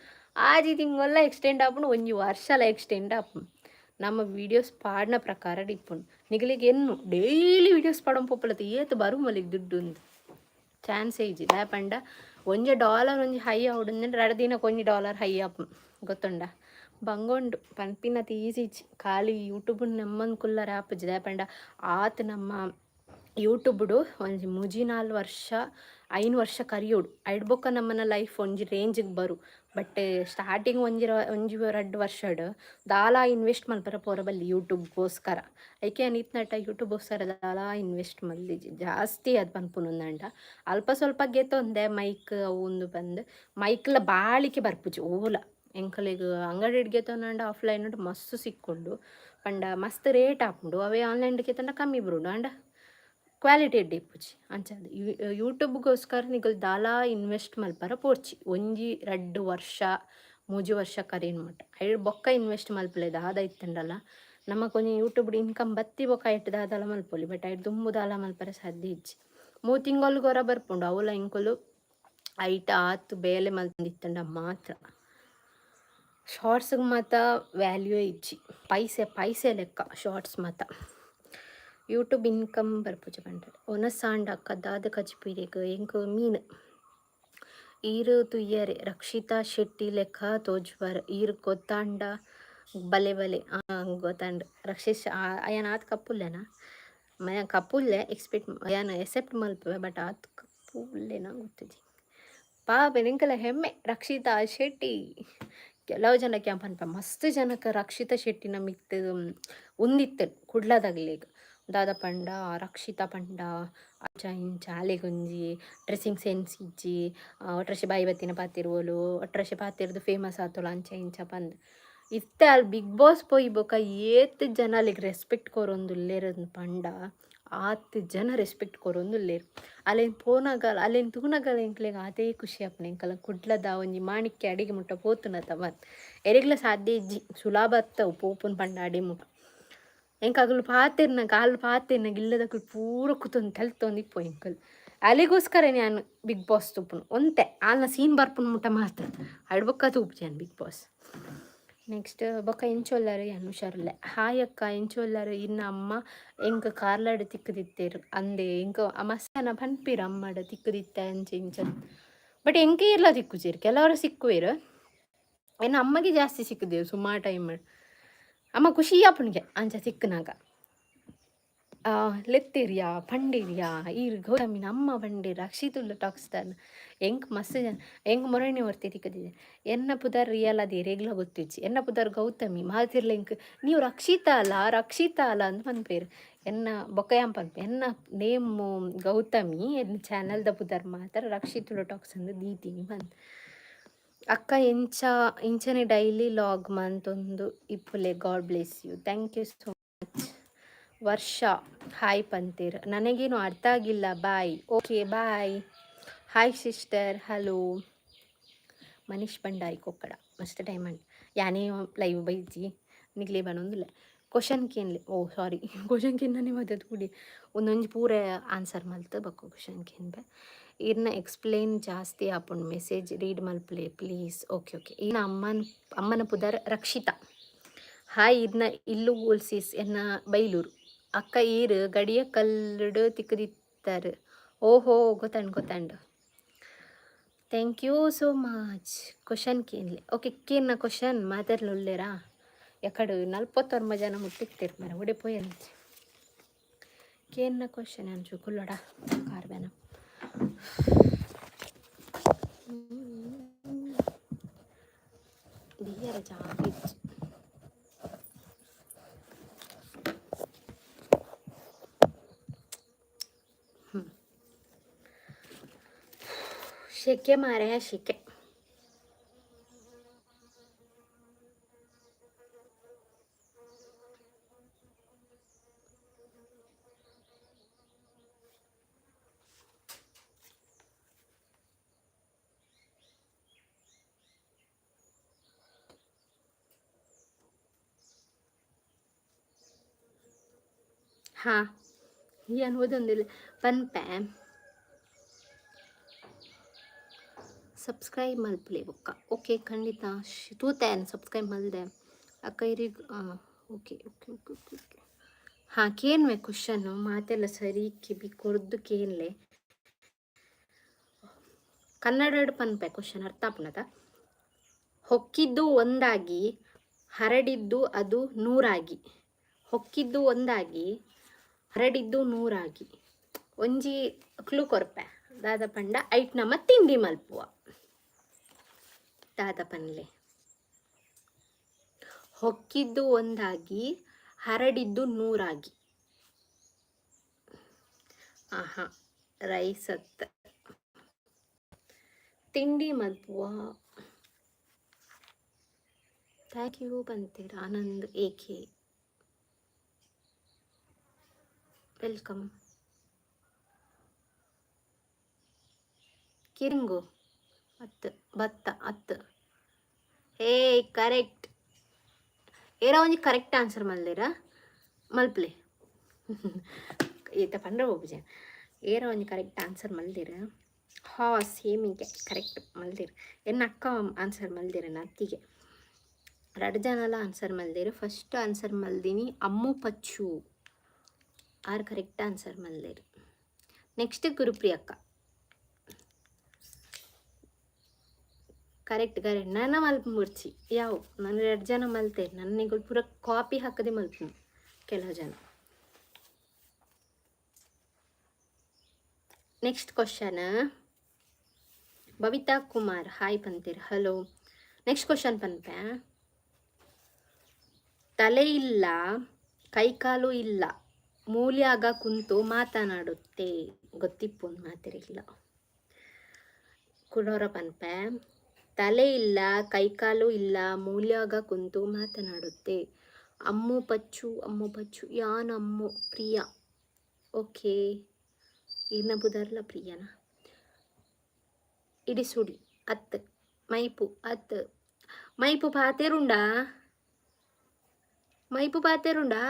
6 ತಿಂಗೊಲ್ಲ ಎಕ್ಸ್ಟೆಂಡ್ ಆಪುಂಡು, ಒಂಜಿ ವರ್ಷಲ ಎಕ್ಸ್ಟೆಂಡ್ ಆಪುಂಡು. ನಮ್ಮ ವೀಡಿಯೋಸ್ ಪಾಡಿನ ಪ್ರಕಾರ ಇಪ್ಪುಂಡು. ನಿಗಲಿಗೆ ಎನ್ನು ಡೈಲಿ ವೀಡಿಯೋಸ್ ಪಾಡೊಂದು ಪೋಪಲತ್ತ ಏತ್ ಬರು ಮಲ್ಲಿಗೆ ದುಡ್ಡು ಉಂದು ಚಾನ್ಸೇ ಇಜ್ಜಿ. ದಾಯೆ ಪಂಡ ಒಂಜಿ ಡಾಲರ್ ಒಂಜಿ ಹೈ ಆವೊಡು ಅಂದ್ಂಡ 2 ದಿನಕ್ಕೆ ಒಂಜಿ ಡಾಲರ್ ಹೈ ಆಪುಂಡು, ಗೊತ್ತುಂಡ? ಬಂಗೊಂಡು ಪನ್ಪಿನತ್ ಈಸಿ ಇಜ್ಜಿ. ಖಾಲಿ ಯೂಟ್ಯೂಬ್ ನೆಮ್ಮಂದು ಕುಲ್ಲರೆ ಆಪುಜಿ. ದಾಯೆ ಪಂಡ ಆತ್ ನಮ್ಮ ಯೂಟ್ಯೂಬ್ಡು ಒಂಜಿ 3 4 ವರ್ಷ, 5 ವರ್ಷ ಕರಿಯೋಡು. ಐಡ್ ಬೊಕ್ಕ ನಮ್ಮನ ಲೈಫ್ ಒಂಜಿ ರೇಂಜಿಗೆ ಬರು. ಬಟ್ ಸ್ಟಾರ್ಟಿಂಗ್ ಒಂಜಿ ಒಂಜಿ 2 ವರ್ಷಡ್ ದಾಲ ಇನ್ವೆಸ್ಟ್ ಮಲ್ಪರ ಪೋರ ಬಲ್ಲಿ ಯೂಟ್ಯೂಬ್ಗೋಸ್ಕರ. ಐಕೆ ಯಾನ್ ಇತ್ನಟ ಯೂಟ್ಯೂಬ್ಗೋಸ್ಕರ ದಾಲ ಇನ್ವೆಸ್ಟ್ ಮಲ್ದಿಜಿ ಜಾಸ್ತಿ. ಅದು ಪನ್ಪುನಂದಂಡ ಅಲ್ಪ ಸ್ವಲ್ಪ ಗೆತೊಂದೆ ಮೈಕ್ ಅವು ಉಂದು ಬಂದು. ಮೈಕ್ಲ ಬಾಳಿಕೆ ಬರ್ಪುಜಿ ಓಲ. ಎಂಕಲೆಗ್ ಅಂಗಡಿಡ್ ಗೆತೊನಂಡ ಆಫ್ಲೈನ್ ಮಸ್ತ್ ಸಿಕ್ಕುಂಡು. ಪಂಡ ಮಸ್ತ್ ರೇಟ್ ಆಪುಂಡು. ಅವೇ ಆನ್ಲೈನ್ ಗೆತೊಂಡ ಕಮ್ಮಿ ಬರುಂಡು, ಆಂಡ ಕ್ವಾಲಿಟಿ ಎಡ್ಡೆ ಇಪ್ಪುಜಿ. ಅಂಚಾದ್ ಯೂಟ್ಯೂಬ್ಗೋಸ್ಕರ ನಿಕುಲು ದಾಲ ಇನ್ವೆಸ್ಟ್ ಮಲ್ಪರ ಪೋಡ್ಚಿ. ಒಂಜಿ 2 ವರ್ಷ, 3 ವರ್ಷ ಕರಿನ ಮಟ್ಟ. ಐಡ್ ಬೊಕ್ಕ ಇನ್ವೆಸ್ಟ್ ಮಲ್ಪುಲೆ ದಾದ ಇತ್ತುಂಡಲ. ನಮಕ್ ಒಂಜಿ ಯೂಟ್ಯೂಬ್ ಇನ್ಕಮ್ ಬತ್ತಿ ಬೊಕ್ಕ ಐಟ್ ದಾದಲ ಮಲ್ಪೊಲಿ. ಬಟ್ ಐಟ್ ದುಂಬು ದಾಲ ಮಲ್ಪರೆ ಸಾಧ್ಯ ಇಜ್ಜಿ. 3 ತಿಂಗೊಲ್ಗೊರ ಬರ್ಪುಂಡು. ಅವುಲ ಎಂಕುಲು ಐಟ್ ಆತ್ ಬೇಲೆ ಮಲ್ತೊಂದಿತ್ತುಂಡ ಮಾತ್ರ. ಶಾರ್ಟ್ಸ್ಗೆ ಮಾತ ವ್ಯಾಲ್ಯೂ ಇಜ್ಜಿ. ಪೈಸೆ ಪೈಸೆ ಲೆಕ್ಕ ಶಾರ್ಟ್ಸ್ ಮಾತ. YouTube income ಬರ್ಪುಜಿ ಪಂಡರ್. ಒನಸಾಂಡ ಅಕ್ಕ ದಾದ ಕಜಿಪು ಎಂಕ್ ಮೀನು. ಈರ್ ತೂಯರೆ ರಕ್ಷಿತಾ ಶೆಟ್ಟಿ ಲೆಕ್ಕ ತೋಜುವರ್ ಈರ್ ಗೊತ್ತಾಂಡ ಬಲೆ ಬಲೆ. ಗೊತ್ತಾಂಡ್ ರಕ್ಷಿತ್. ಯಾನ್ ಆತ್ ಕಪ್ಪುಲ್ಲೆನಾ? ಯಾನ್ ಕಪ್ಪುಲ್ಲೆ, ಎಕ್ಸ್ಪೆಕ್ಟ್ ಯಾನ್ ಎಕ್ಸೆಪ್ಟ್ ಮಲ್ಪುವೆ, ಬಟ್ ಆತ್ ಕಪ್ಪುಲ್ಲೆನಾ ಗೊತ್ತಿಜ್ಜಿ. ಪಾಪ, ಎಂಕಲ ಹೆಮ್ಮೆ ರಕ್ಷಿತಾ ಶೆಟ್ಟಿ. ಕೆಲವು ಜನಕ್ಕೆ ಪನ್ಪ, ಮಸ್ತ್ ಜನಕ್ಕೆ ರಕ್ಷಿತಾ ಶೆಟ್ಟಿನ ಮಿತ್ತ್ ಉಂದಿತ್ತು ಕುಡ್ಲದಗ್ಲೆಗ್. ದಾದ ಪಂಡ, ರಕ್ಷಿತಾ ಪಂಡ ಅಂಚ ಇಂಚ, ಆಲೆಗೊಂಜಿ ಡ್ರೆಸ್ಸಿಂಗ್ ಸೆನ್ಸ್ ಇಜ್ಜಿ, ಒಟ್ರಾಶಿ ಬಾಯಿ ಬತ್ತಿನ ಪಾತೆರುವೋಲು, ಒಟ್ರಾಶಿ ಪಾತೆರ್ದು ಫೇಮಸ್ ಆತೋಲು, ಅಂಚ ಇಂಚ ಪಂದ್. ಇತ್ತೆ ಅಲ್ಲಿ ಬಿಗ್ ಬಾಸ್ ಪೋಯಿ ಬೊಕ ಏತ್ ಜನ ಅಲೆಗ್ ರೆಸ್ಪೆಕ್ಟ್ ಕೊರೊಂದುಲ್ಲೆರ್ ಪಂಡ, ಆತ್ ಜನ ರೆಸ್ಪೆಕ್ಟ್ ಕೊರೊಂದುಲ್ಲೆರ್. ಅಲೆನ್ ಪೋನಗ, ಅಲೆನ್ ತೂನಗ ಎಂಕ್ಲೆಗ್ ಆತೇ ಖುಷಿ ಆಪುಂಡು. ಎಂಕಲ್ನ ಕುಡ್ಲದ ಒಂಜಿ ಮಾಣಿಕ್ಯ ಅಡಿಗೆ ಮುಟ್ಟ ಪೋತುನತ ಪಂದ್. ಎರೆಗ್ಲ ಸಾಧ್ಯ ಇಜ್ಜಿ, ಸುಲಭ ಅತ್ತವು ಪೋಪುನ್ ಪಂಡ ಅಡಿ ಮುಟ್ಟ. ಎಂಕ್ ಅಗುಲು ಪಾತೆರ್ನಗ, ಅಲ್ ಪಾತೆರ್ನಗ ಇಲ್ಲದಕುಲು ಪೂರ ಕುತೊಂದು ತೆಲ್ತೊಂದು ಇಪ್ಪು ಎಂಕುಲು. ಅಲೆಗೋಸ್ಕರನೇ ಯಾನ್ ಬಿಗ್ ಬಾಸ್ ತೂಪುನು. ಒಂತೆ ಆಲ್ನ ಸೀನ್ ಬರ್ಪುನ ಮುಟ್ಟ ಮಾತ್ರ, ಅಯ್ಡ್ ಬೊಕ್ಕ ತೂಪುಜಿ ಯಾನ್ ಬಿಗ್ ಬಾಸ್. ನೆಕ್ಸ್ಟ್ ಬೊಕ್ಕ ಎಂಚೊಲ್ಲರು? ಯಾನ್ ಹುಷಾರುಲ್ಲೆ. ಹಾಯ್ ಅಕ್ಕ, ಎಂಚೊಲ್ಲರು? ಇನ್ನ ಅಮ್ಮ ಎಂಕ್ ಕಾರ್ಲಾಡ್ ತಿಕ್ಕುದಿತ್ತೆರ್ ಅಂದೆ. ಎಂಕ್ ಮಸ್ತ್ ಪನ್ಪೆರ್ ಅಮ್ಮಡ ತಿಕ್ಕುದಿತ್ತೆ ಅಂಚ ಇಂಚ. ಬಟ್ ಎಂಕ್ ಏರ್ಲ ತಿಕ್ಕುಜೆರ್, ಕೆಲವರು ಸಿಕ್ಕುವೆರ್. ಎನ್ನ ಅಮ್ಮಗೆ ಜಾಸ್ತಿ ಸಿಕ್ಕುದೆರ್ ಸುಮಾರು ಟೈಮ್. ಅಮ್ಮ ಖುಷಿ ಆಪುಂಡುಗೆ ಅಂಚ ಸಿಕ್ಕುನಾಗ. ಲೆತ್ತೆರಿಯಾ ಪಂಡೇರಿಯಾ ಈರ್ ಗೌತಮಿನ ಅಮ್ಮ ಪಂಡೇರ್ ರಕ್ಷಿತುಲ್ಲ ಟಾಕ್ಸ್ತಾನ. ಎಂಕ್ ಮಸ್ತ್ ಜನ ಎಂಕ್ ಮೊರಣಿ ಒರ್ತಿ ತಿಕ್ಕುದಿದೆ. ಎನ್ನ ಪುದರ್ ರಿಯಲ್ ಅದು ಎರೆಗ್ಲ ಗೊತ್ತಿಜ್ಜಿ. ಎನ್ನ ಪುದರ್ ಗೌತಮಿ. ಮಾತೆರ್ಲ ಎಂಕ್ ನೀವು ರಕ್ಷಿತಾ ಅಲ್ಲ, ರಕ್ಷಿತಾ ಅಲ್ಲ ಅಂದ್ ಪನ್ಪೆರ್. ಎನ್ನ ಬೊಕ್ಕ ಯಾನ್ ಪನ್ಪೆ, ಎನ್ನ ನೇಮು ಗೌತಮಿ, ಎನ್ನ ಚಾನೆಲ್ದ ಪುದರ್ ಮಾತ್ರ ರಕ್ಷಿತುಲು ಟಾಕ್ಸ್ ಅಂದ್ ದೀತೀನಿ ಪಂದ್. ಅಕ್ಕ ಎಂಚ ಇಂಚನೆ ಡೈಲಿ ಲಾಗ್ ಮಂತೊಂದು ಇಪ್ಪುಲೆ. God bless you. Thank you so much. Varsha hi ಪಂತೀರ್. ನನಗೇನು ಅರ್ಥ ಆಗಿಲ್ಲ. Bye. Okay, bye. Hi sister, hello. Manish Bhandari Kokkada. ಮಸ್ತ್ ಟೈಮ್ ಅಂಡ್ ಯಾನೇ ಲೈವ್ ಬೈಜಿ ನಿಕ್ಲೆ ಬನೊಂದುಲ್ಲೆ. ಕ್ವಶನ್ ಕೇನ್ಲೆ. ಓ ಸಾರಿ, ಕ್ವಶನ್ ಕೇನ್ನನೆ ಮದತ್ ಕೂಡಿ. ಒಂದೊಂಜಿ ಪೂರ ಆನ್ಸರ್ ಮಲ್ತ್ ಬೊಕ್ಕ ಕ್ವಶನ್ ಕೇನ್ಬೆ. ಇರ್ನ ಎಕ್ಸ್ಪ್ಲೇನ್ ಜಾಸ್ತಿ ಆಪುಂಡು, ಮೆಸೇಜ್ ರೀಡ್ ಮಲ್ಪುಲೆ ಪ್ಲೀಸ್. Okay okay. ಇನ್ನ ಅಮ್ಮನ ಪುದರ್ ರಕ್ಷಿತಾ. ಹಾಯ್, ಇರ್ನ ಇಲ್ಲು ಓಲ್ಸಿಸ್? ಎನ್ನ ಬೈಲೂರು. ಅಕ್ಕ ಈರ್ ಗಡಿಯ ಕಲ್ಲುಡು ತಿಕ್ಕುದಿತ್ತಾರೆ. ಓಹೋ, ಗೊತ್ತಂಡ್ ಗೊತ್ತಂಡ್. Thank you so much. Question ಕೇನ್ಲೆ. Okay, ಕೇನ್ನ ಕ್ವಶನ್. ಮಾತಾಡ್ಲುಲ್ಲೇರಾ? ಎಕಡು 49 ಜನ ಮುಟ್ಟಿಕ್ತಿರ್ ಮರ ಉಡೆ ಪೋಯಂಚಿ. ಕೇನ್ನ ಕ್ವಶನ್ ಅಂಚು ಕುಲ್ಲಡ ಕಾರ್ಬೇನ. ದಿಯರ ಜಾಗ ಇಜ್ಜಿ. ಶೆಕೆ ಮಾರೆ, ಶೆಕೆ. ಹಾಂ, ಯಾನ್ ಓದೊಂದಿಲ್ಲ ಪನ್ಪೆ. ಸಬ್ಸ್ಕ್ರೈಬ್ ಮಲ್ಪುಲೆ ಬೊಕ್ಕ. ಓಕೆ, ಖಂಡಿತ. ತೂತೆ, ಸಬ್ಸ್ಕ್ರೈಬ್ ಮಲ್ದೆ. ಅಕ್ಕ ಇರಿಗ್. Okay okay okay okay okay. ಹಾಂ, ಕೇನ್ವೆ ಕ್ವಶನ್ನು. ಮಾತೆಲ್ಲ ಸರಿ ಕಿಬಿ ಕೊರ್ದು ಕೇನ್ಲೆ. ಕನ್ನಡ ಪನ್ಪೆ ಕ್ವಶನ್, ಅರ್ಥ ಆಪುನತ? ಹೊಕ್ಕಿದ್ದು ಒಂದಾಗಿ, ಹರಡಿದ್ದು ಅದು ನೂರಾಗಿ. ಹೊಕ್ಕಿದ್ದು ಒಂದಾಗಿ, ಹರಡಿದ್ದು ನೂರಾಗಿ. ಒಂಜಿ ಕ್ಲೂ ಕೊರ್ಪೆ. ದಾದ ಪಂಡ, ಐಟ್ ನಮ ತಿಂಡಿ ಮಲ್ಪುವ. ದಾದ ಪನ್ಲೆ? ಹೊಕ್ಕಿದ್ದು ಒಂದಾಗಿ, ಹರಡಿದ್ದು ನೂರಾಗಿ. ಆಹಾ, ರೈಸ್ ಅತ್ತ. ತಿಂಡಿ ಮಲ್ಪುವ. Thank you ಬಂತೀರ. ಆನಂದ್ ಏಕೆ, welcome. ಕಿರಿಂಗು ಅತ್ತು, ಭತ್ತ ಅತ್ತು. ಹೇ, ಕರೆಕ್ಟ್. ಏರ ಒಂಜಿ ಕರೆಕ್ಟ್ ಆನ್ಸರ್ ಮಲ್ದಿರ? ಮಲ್ಪ್ಲೆ. ಈತ ಪಂಡ್ರ ಹೋಗ್ಜೆ. ಏರ ಒಂಜಿ ಕರೆಕ್ಟ್ ಆನ್ಸರ್ ಮಲ್ದಿರ? ಹಾ, ಸೇಮಿಗೆ ಕರೆಕ್ಟ್ ಮಲ್ದಿರ್. ಎನ್ನ ಅಕ್ಕ ಆನ್ಸರ್ ಮಲ್ದಿರ, ಅತ್ತಿಗೆ. ರಡ್ಡ್ ಜನಲ ಆನ್ಸರ್ ಮಲ್ದಿರ್. ಫಸ್ಟ್ ಆನ್ಸರ್ ಮಲ್ದಿನಿ ಅಮ್ಮು ಪಚ್ಚು. ಆರ್ ಕರೆಕ್ಟ್ ಆನ್ಸರ್ ಮಲ್ದೇರ್. ನೆಕ್ಸ್ಟ್ ಗುರುಪ್ರಿಯಕ್ಕ. ಕರೆಕ್ಟ್ ಕರೆಕ್ಟ್, ನನ್ನ ಮಲ್ಪ ಮುರ್ಚಿ ಯಾವ ನಾನು ಎರಡು ಜನ ಮಲ್ತೇನೆ. ನನ್ನ ಪೂರ ಕಾಪಿ ಹಾಕದೆ ಮಲ್ಪು ಕೆಲವು ಜನ. Next question. Babita Kumar hi ಪಂತೀರ್, ಹಲೋ. ನೆಕ್ಸ್ಟ್ ಕ್ವಶನ್ ಪನ್ಪೆ. ತಲೆ ಇಲ್ಲ, ಕೈಕಾಲು ಇಲ್ಲ, ಮೂಲ್ಯಾಗ ಕುಂತು ಮಾತನಾಡುತ್ತೆ. ಗೊತ್ತಿಪ್ಪು ಮಾತಿರಿಲ್ಲ. ಕುಡೋರ ಪನ್ಪೆ. ತಲೆ ಇಲ್ಲ, ಕೈಕಾಲು ಇಲ್ಲ, ಮೂಲ್ಯಾಗ ಕುಂತು ಮಾತನಾಡುತ್ತೆ. ಅಮ್ಮು ಪಚ್ಚು, ಅಮ್ಮು ಪಚ್ಚು, ಯಾನ್ ಅಮ್ಮು ಪ್ರಿಯಾ. ಓಕೆ, ಇನ್ನ ಬುದರ್ಲ ಪ್ರಿಯನ. ಇಡಿಸುಡಿ ಅತ್, ಮೈಪು ಅತ್. ಮೈಪು ಪಾತೆರುಂಡಾ? ಮೈಪು ಪಾತೆರುಂಡಾ?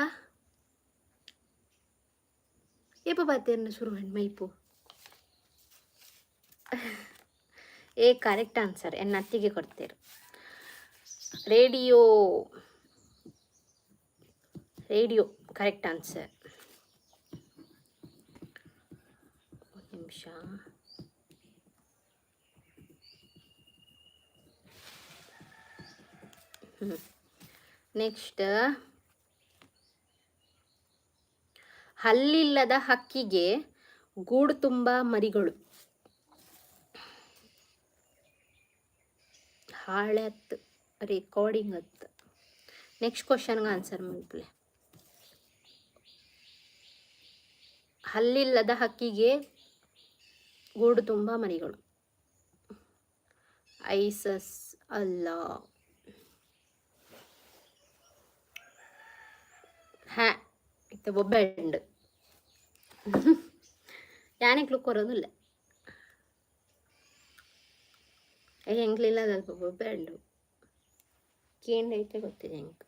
ಏಪ ಪಾತೆರ್ನ ಶುರು ಮೈಪು? ಏ, ಕರೆಕ್ಟ್ ಆನ್ಸರ್ ಎನ್ನ ಅತ್ತಿಗೆ ಕೊಡ್ತೇರು. Radio, radio correct answer. ಒಂದು ನಿಮಿಷ. ನೆಕ್ಸ್ಟ್, ಹಲ್ಲಿಲ್ಲದ ಹಕ್ಕಿಗೆ ಗೂಡು ತುಂಬ ಮರಿಗಳು. ಹಾಳೆ ಅತ್ತು, ರೆಕಾರ್ಡಿಂಗ್ ಅತ್ತು. ನೆಕ್ಸ್ಟ್ ಕ್ವಶನ್ಗೆ ಆನ್ಸರ್ ಮಲ್ಪಲೆ. ಹಲ್ಲಿಲ್ಲದ ಹಕ್ಕಿಗೆ ಗೂಡು ತುಂಬ ಮರಿಗಳು. ಐಸಸ್ ಅಲ್ಲ. ಹ್ಯಾ, ಇತ್ತೆ ಬೊಬ್ಬೆ ಉಂಡು. ಯಾನೆಕ್ಲು ಕೊರೋದಿಲ್ಲ. ಎಂಕ್ಲಿಲ್ಲ, ಅಲ್ಪ ಬೊಬ್ಬೆ ಉಂಡು. ಕೇಂದ್ರ ಐತೆ ಗೊತ್ತಿದೆ ಎಂಕ್.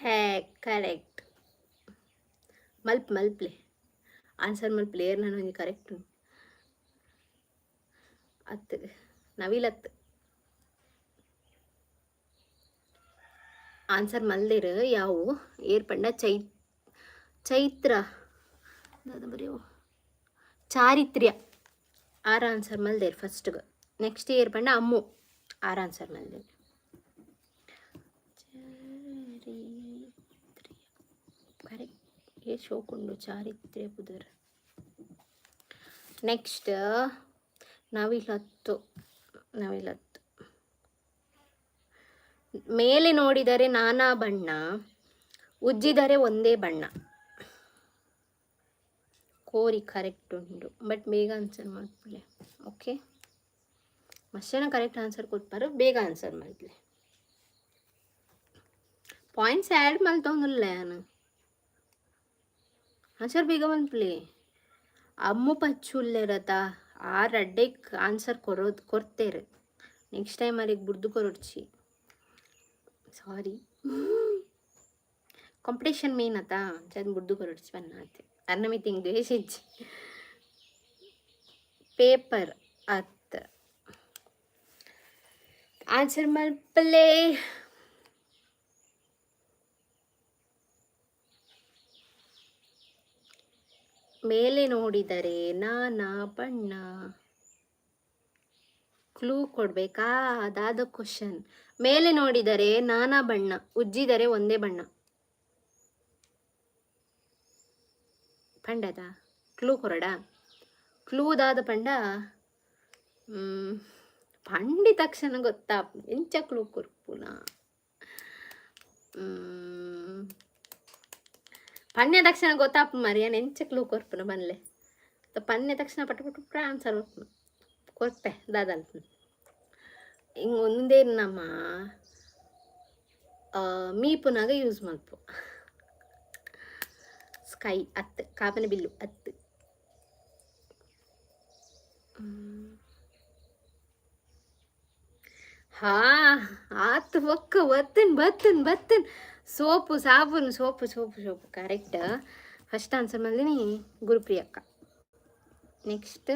ಹೇ, ಕರೆಕ್ಟ್. ಮಲ್ಪ ಮಲ್ಪ್ಲೆ, ಆನ್ಸರ್ ಮಲ್ಪ್ಲೆ. ಏರ್ ನಾನು ಒಂಜಿ ಕರೆಕ್ಟ್ ಅತ್ತು, ನವಿಲತ್ತು. ಆನ್ಸರ್ ಮಲ್ದಿರು ಯಾವು. ಏರ್ ಪಂಡ ಚೈತ್ರ ಬರೆಯೋ ಚಾರಿತ್ರ್ಯ. ಆರ್ ಆನ್ಸರ್ ಮಲ್ದೇರ್ ಫಸ್ಟ್ಗೆ. ನೆಕ್ಸ್ಟ್ ಏರ್ ಪಂಡ ಅಮ್ಮು. ಆರ್ ಆನ್ಸರ್ ಮಲ್ದೇರ್. ಚಾರಿತ್ರ್ಯ ಕರೆಕ್ಟ್. ಏ, ಶೋಕುಂಡು ಚಾರಿತ್ರ್ಯ ಪುದರ್. ನೆಕ್ಸ್ಟ್ ನವಿಲತ್ತು, ನವಿಲತ್ತು. ಮೇಲೆ ನೋಡಿದರೆ ನಾನಾ ಬಣ್ಣ, ಉಜ್ಜಿದರೆ ಒಂದೇ ಬಣ್ಣ. ಕೋರಿ ಕರೆಕ್ಟ್ ಉಂಟು, ಬಟ್ ಬೇಗ ಆನ್ಸರ್ ಮಾಡ್ಕೊಳ್ಳಿ. ಓಕೆ, ಮಸ್ತ್ ಕರೆಕ್ಟ್ ಆನ್ಸರ್ ಕೊಟ್ಪಾರು. ಬೇಗ ಆನ್ಸರ್ ಮಾಡ್ಲಿ. ಪಾಯಿಂಟ್ಸ್ ಆ್ಯಡ್ ಮಲ್ತೊಂದುಲ್ಲೆ ಯಾನ್. ಆನ್ಸರ್ ಬೇಗ ಮಲ್ಪುಲೆ. ಅಮ್ಮು ಪಚ್ಚುಲ್ಲೆರತ ಆರ್ ಅಡ್ಡೆಕ್ ಆನ್ಸರ್ ಕೊರೋದು ಕೊಡ್ತೇರು. ನೆಕ್ಸ್ಟ್ ಟೈಮ್ ಅರೆಗ್ ಬುಡ್ದು ಕೊರೊಡ್ಚಿ, ಸಾರಿ. ಕಾಂಪಿಟೇಷನ್ ಮೇನ್ ಅತಾ, ಅಂಚಾದ್ ಬುಡ್ದು ಕೊರೊಡ್ಚಿ ಪನ್ನ ಆತೆ. ಅರ್ನ ಮಿತ್ತ್ ಎಂಕ್ ದ್ವೇಷ ಇಜ್ಜಿ. ಪೇಪರ್ ಅತ್. ಆನ್ಸರ್ ಮಲ್ಪಲೆ. ಮೇಲೆ ನೋಡಿದರೆ ನಾನಾ ಬಣ್ಣ. ಕ್ಲೂ ಕೊಡ್ಬೇಕಾ? ಅದಾದ ಕ್ವಶನ್. ಮೇಲೆ ನೋಡಿದರೆ ನಾನಾ ಬಣ್ಣ, ಉಜ್ಜಿದರೆ ಒಂದೇ ಬಣ್ಣ. ಪಂಡದ ಕ್ಲೂ ಕೊರಡ. ಕ್ಲೂ ದಾದ ಪಂಡ? ಪಂಡಿ ತಕ್ಷಣ ಗೊತ್ತಾ ಎಂಚ ಕ್ಲೂ ಕೊರ್ಪುನ? ಪನ್ಯ ತಕ್ಷಣ ಗೊತ್ತಾಪ್ ಮರಿ, ಯಾನ್ ಎಂಚ ಕ್ಲೂ ಕೊರ್ಪುನ ಪನ್ಲೆ. ಪನ್ಯ ತಕ್ಷಣ ಪಟ ಪಟ ಪಟ ಆನ್ಸರ್ ಕೊರ್ಪೆ. ದಾದ ಹಿಂಗೆ ಒಂದೇ ನಮ್ಮ ಮೀಪುನಾಗ ಯೂಸ್ ಮಲ್ಪು. ಸ್ಕೈ ಅತ್, ಕಾಪನ ಬಿಲ್ಲು ಅತ್. ಹಾ, ಆತ್. ಬೊಕ್ಕ ಬತ್ತನ್ ಬತ್ತನ್ ಬತ್ತನ್. ಸೋಪು, ಸಾಬೂನು, soap soap soap. Correct. First answer ಮಲ್ದಿನಿ ಗುರುಪ್ರಿಯಕ್ಕ. ನೆಕ್ಸ್ಟ್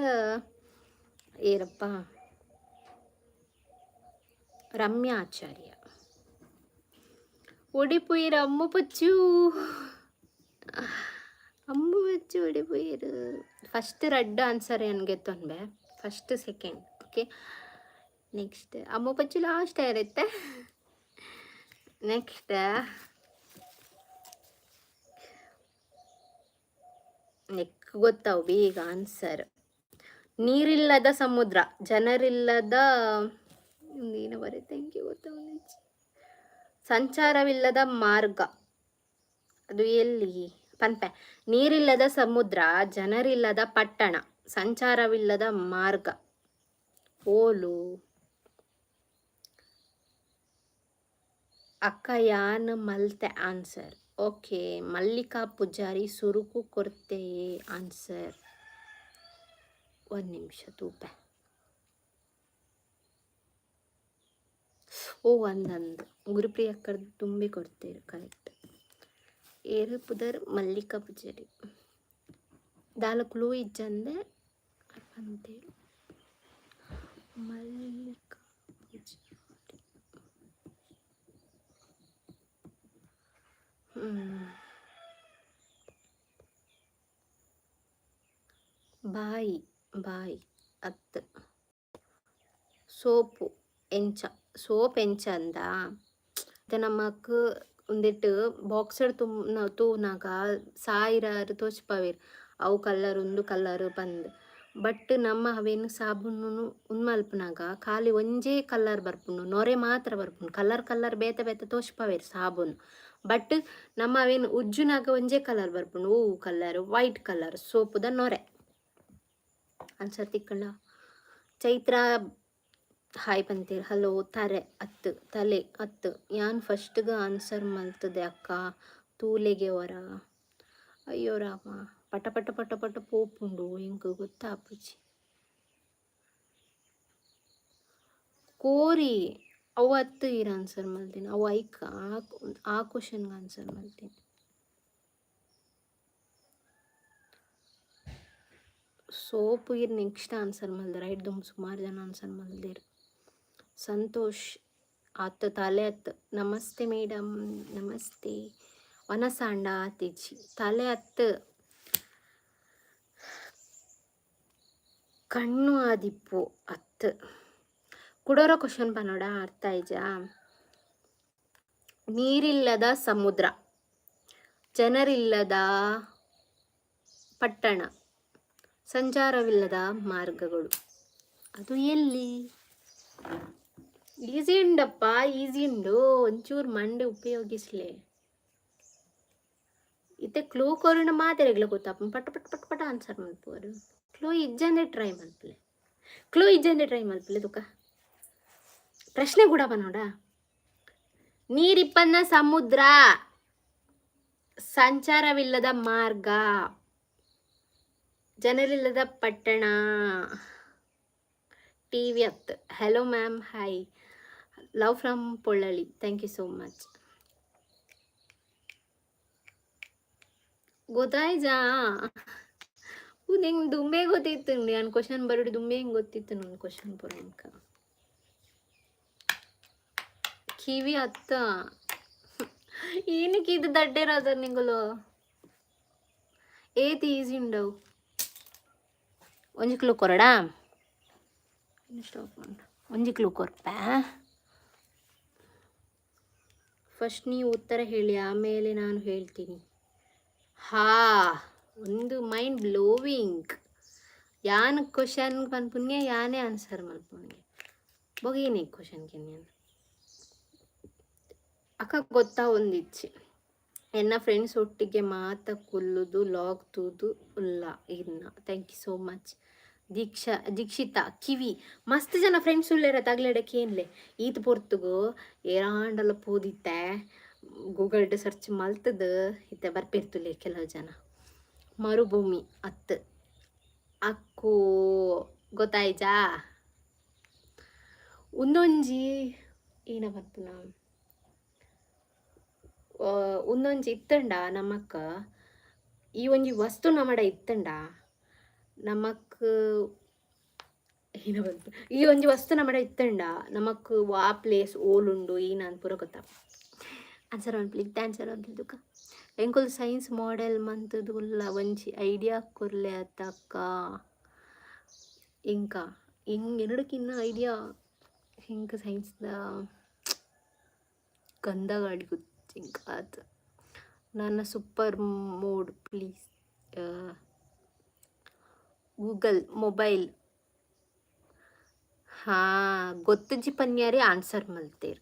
ಏರಪ್ಪ? ರಮ್ಯಾ ಆಚಾರ್ಯ. ಒಡಿಪುಯಿರ ಅಮ್ಮ ಪಚ್ಚು, ಅಮ್ಮ ಪಚ್ಚು ಒಡಿಪುಯಿರು. ಫಸ್ಟ್ ರಡ್ಡ್ ಆನ್ಸರ್ ಏನ್ ಗೆತ್ತೊನ್ಬೆ, ಫಸ್ಟ್ ಸೆಕೆಂಡ್. ಓಕೆ, ನೆಕ್ಸ್ಟ್ ಅಮ್ಮ ಪಚ್ಚು ಲಾಸ್ಟ್ ಇರುತ್ತೆ. ನೆಕ್ಸ್ಟ್ ನೆಕ್ ಗೊತ್ತಾವು ಬೇಗ ಆನ್ಸರ್. ನೀರಿಲ್ಲದ ಸಮುದ್ರ, ಜನರಿಲ್ಲದ ಏನೋ ಬರುತ್ತೆ, thank you ಗೊತ್ತಾವು. ಸಂಚಾರವಿಲ್ಲದ ಮಾರ್ಗ ಅದು ಎಲ್ಲಿ ಪನ್ಪೆ? ನೀರಿಲ್ಲದ ಸಮುದ್ರ, ಜನರಿಲ್ಲದ ಪಟ್ಟಣ, ಸಂಚಾರವಿಲ್ಲದ ಮಾರ್ಗ ಓಲು? ಅಕ್ಕ ಯಾನ್ ಮಲ್ತೆ ಆನ್ಸರ್. ಓಕೆ, ಮಲ್ಲಿಕಾ ಪೂಜಾರಿ ಸುರುಕು ಕೊರ್ತೆಯೇ ಆನ್ಸರ್. ಒಂದು ನಿಮಿಷ ತೂಪೆ. ಓ ಅಂದಂದು ಗುರುಪ್ರಿಯ ಅಕ್ಕರ್ದು ತುಂಬಿ ಕೊಡ್ತೀರಿ, ಕರೆಕ್ಟ್. ಏರು ಪುದರ್? ಮಲ್ಲಿಕಾ ಪೂಜಾರಿ. ದಾಲ ಕ್ಲೂ ಇಜ್ಜಂದೆ ಅಂತೇಳಿ ಮಲ್ಲಿಕಾ ಪೂಜಾರಿ. ಬಾಯಿ ಬಾಯಿ ಅತ್. ಸೋಪು ಎಂಚ? ಸೋಪ್ ಎಂಚ ಅಂದ? ನಮಕ್ ಉಂದೆಟ್ ಬಾಕ್ಸರ್ ತುಮ್ ತೂನಗ ಸಾವಿರಾರು ತೋಜ್ಪಾವೆರ್ ಅವು ಕಲರ್ ಉಂದು ಕಲರ್ ಪಂದ್. ಬಟ್ ನಮ್ಮ ಅವೇನು ಸಾಬೂನು ಉಂದು ಮಲ್ಪುನಗ ಖಾಲಿ ಒಂಜೇ ಕಲರ್ ಬರ್ಪುಂಡು, ನೊರೆ ಮಾತ್ರ ಬರ್ಪುಂಡು. ಕಲರ್ ಕಲರ್ ಬೇತೆ ಬೇತೆ ತೋಜ್ಪಾವೆರ್ ಸಾಬೂನು, ಬಟ್ ನಮ್ಮ ಅವೇನು ಉಜ್ಜುನಾಗ ಒಂಜೇ ಕಲರ್ ಬರ್ಪುಂಡು. ಹೂವು ಕಲರ್, ವೈಟ್ ಕಲರ್ ಸೋಪುದ ನೊರೆ. ಆನ್ಸರ್ ತಿಕ್ಕಂಡ? ಚೈತ್ರ ಹಾಯ್ ಪಂತೀರ್, ಹಲೋ. ತರೆ ಅತ್ತು, ತಲೆ ಅತ್ತು. ಯಾನ್ ಫಸ್ಟ್ಗೆ ಆನ್ಸರ್ ಮಲ್ತದೆ ಅಕ್ಕ, ತೂಲೆಗೆ ವರ. ಅಯ್ಯೋ ರಾಮ, ಪಟ ಪಟ ಪಟ ಪಟ ಪೋಪುಂಡು, ಎಂಕ್ ಗೊತ್ತಾಪುಜಿ. ಕೋರಿ ಅವು ಅತ್ತು ಈರ್ ಆನ್ಸರ್ ಮಲ್ತೀನಿ. ಅವು ಐಕ್ ಆ ಆ ಕ್ವಶನ್ಗೆ ಆನ್ಸರ್ ಮಲ್ತೀನಿ. ಸೋಪು ಈರ್ ನೆಕ್ಸ್ಟ್ ಆನ್ಸರ್ ಮಲ್ದರ. ಐಡ್ದುಂ ಸುಮಾರು ಜನ ಆನ್ಸರ್ ಮಲ್ದೇರ್. ಸಂತೋಷ್ ಆತ್, ತಲೆ ಅತ್. ನಮಸ್ತೆ ಮೇಡಮ್, ನಮಸ್ತೆ. ವನಸಾಂಡ ಆತಿಜಿ, ತಲೆ ಅತ್. ಕಣ್ಣು ಆದಿಪ್ಪು ಅತ್. ಕುಡೋರ ಕ್ವಶನ್ ಪನೋಡ, ಅರ್ಥ ಆಯ್ಜಾ? ನೀರಿಲ್ಲದ ಸಮುದ್ರ, ಜನರಿಲ್ಲದ ಪಟ್ಟಣ, ಸಂಚಾರವಿಲ್ಲದ ಮಾರ್ಗಗಳು ಅದು ಎಲ್ಲಿ? ಈಸಿ ಉಂಡಪ್ಪ, ಈಸಿ ಉಂಡು. ಒಂಚೂರು ಮಂಡೆ ಉಪಯೋಗಿಸ್ಲೆ. ಇತ್ತೆ ಕ್ಲೂ ಕೊರಿನ ಮಾತೆರೆಗ್ಲ ಗೊತ್ತಾಪ, ಪಟ ಪಟ ಪಟ ಪಟ ಆನ್ಸರ್ ಮಲ್ಪುವರು. ಕ್ಲೂ ಇಜ್ಜಂದೆ ಟ್ರೈ ಮಲ್ಪಲೆ, ಕ್ಲೂ ಇಜ್ಜಂದೆ ಟ್ರೈ ಮಲ್ಪಲೆ. ತುಕ ಪ್ರಶ್ನೆ ಕೂಡ ನೋಡ. ನೀರಿಪ್ಪನ್ನ ಸಮುದ್ರ, ಸಂಚಾರವಿಲ್ಲದ ಮಾರ್ಗ, ಜನರಿಲ್ಲದ ಪಟ್ಟಣ. ಟಿ ವಿ ಅತ್. Hello ma'am, hi. Love from Polali, thank you so much. ಗೊತ್ತಾಯ್ಜಾ? ನಿಂಗೆ ದುಂಬೆ ಗೊತ್ತಿತ್ತು. ನಾನು ಕ್ವಶನ್ ಬರೋಡು ದುಂಬೆ ಹೆಂಗೆ ಗೊತ್ತಿತ್ತು ನನ್ನ ಕ್ವಶನ್ ಪೂರ. ಕಿವಿ ಅತ್ತ. ಏನಕ್ಕೆ ಇದು ದಡ್ಡೇರಾದ ನಿಂಗಲು? ಏತ್ ಈಸಿ ಉಂಡವು. ಒಂಜಿ ಕ್ಲೂ ಕೊರಡಾ? ಸ್ಟಾಪ್ ಮಾಡು. ಒಂಜಿ ಕ್ಲೂ ಕೊರ್ಪ. ಫಸ್ಟ್ ನೀವು ಉತ್ತರ ಹೇಳಿ, ಆಮೇಲೆ ನಾನು ಹೇಳ್ತೀನಿ. ಹಾ, ಒಂದು ಮೈಂಡ್ ಬ್ಲೋವಿಂಗ್. ಯಾನ್ ಕ್ವಶನ್ ಪನ್ಪುನ್ಗೆ ಯಾನೇ ಆನ್ಸರ್ ಮಲ್ಪುನ್ಗೆ ಬೊಗೇನೆ ಕ್ವಶನ್ ಕೆನ್ಯಾನ್. ಅಕ್ಕ ಗೊತ್ತಾ ಒಂದಿಚ್ಚಿ. ಎನ್ನ ಫ್ರೆಂಡ್ಸ್ ಒಟ್ಟಿಗೆ ಮಾತ ಕುಲ್ಲುದು ಲಾಗ್ ತೂದು ಉಲ್ಲ ಇನ್ನ. Thank you so much Deeksha. Deekshita ಕಿವಿ. ಮಸ್ತ್ ಜನ ಫ್ರೆಂಡ್ಸ್ ಉಲ್ಲೇರ ತಗ್ಲೆಡಕ್ಕೆ ಏನ್ಲೆ ಈತ್ ಪೊರ್ತುಗು ಏರಾಂಡಲ ಪೋದಿತ್ತೆ ಗೂಗಲ್ ಸರ್ಚ್ ಮಲ್ತದ ಇತ್ತೆ ಬರ್ಪಿರ್ತುಲೆ ಕೆಲವು ಜನ. ಮರುಭೂಮಿ ಅತ್ತು. ಅಕ್ಕೋ ಗೊತ್ತಾಯ್ಜಾ? ಉಂದೊಂಜಿ ಏನ ಬರ್ಪುನ, ಉಂದೊಂಜಿ ಇತ್ತಂಡ ನಮಕ್, ಈ ಒಂಜಿ ವಸ್ತು ನಮಡ ಇತ್ತಂಡ ನಮಕ್ ಏನ ಬಂತು, ಈ ಒಂಜಿ ವಸ್ತು ನಮಡ ಇತ್ತಂಡ ನಮಕ್ ವಾ ಪ್ಲೇಸ್ ಓಲುಂಡು ಈ ನಾನು ಪೂರ ಗೊತ್ತಾಪ. ಆನ್ಸರ್ ಮನ್ಪುಲೆ, ಇತ್ತೆ ಆನ್ಸರ್ ಮನ್ಪುಲೆ ತುಕ. ಎಂಕುಲು ಸೈನ್ಸ್ ಮಾಡೆಲ್ ಮಂತುದು ಉಲ್ಲ, ಒಂಜಿ ಐಡಿಯಾ ಕೊರ್ಲೆ ಅತ್ತ ಅಕ್ಕ. ಎಂಕ ಎನ್ನಡಕಿನ್ನ ಐಡಿಯಾ ಎಂಕ್ ಸೈನ್ಸ್ದ ಗಂಧಗಾಡಿ ಗೊತ್ತು ಎಂಕ್ ಆತ್. ನನ್ನ super mode please. Google mobile. ಹಾಂ, ಗೊತ್ತುಜ್ಜಿ ಪನ್ಯಾರಿ ಆನ್ಸರ್ ಮಲ್ತೇರ್.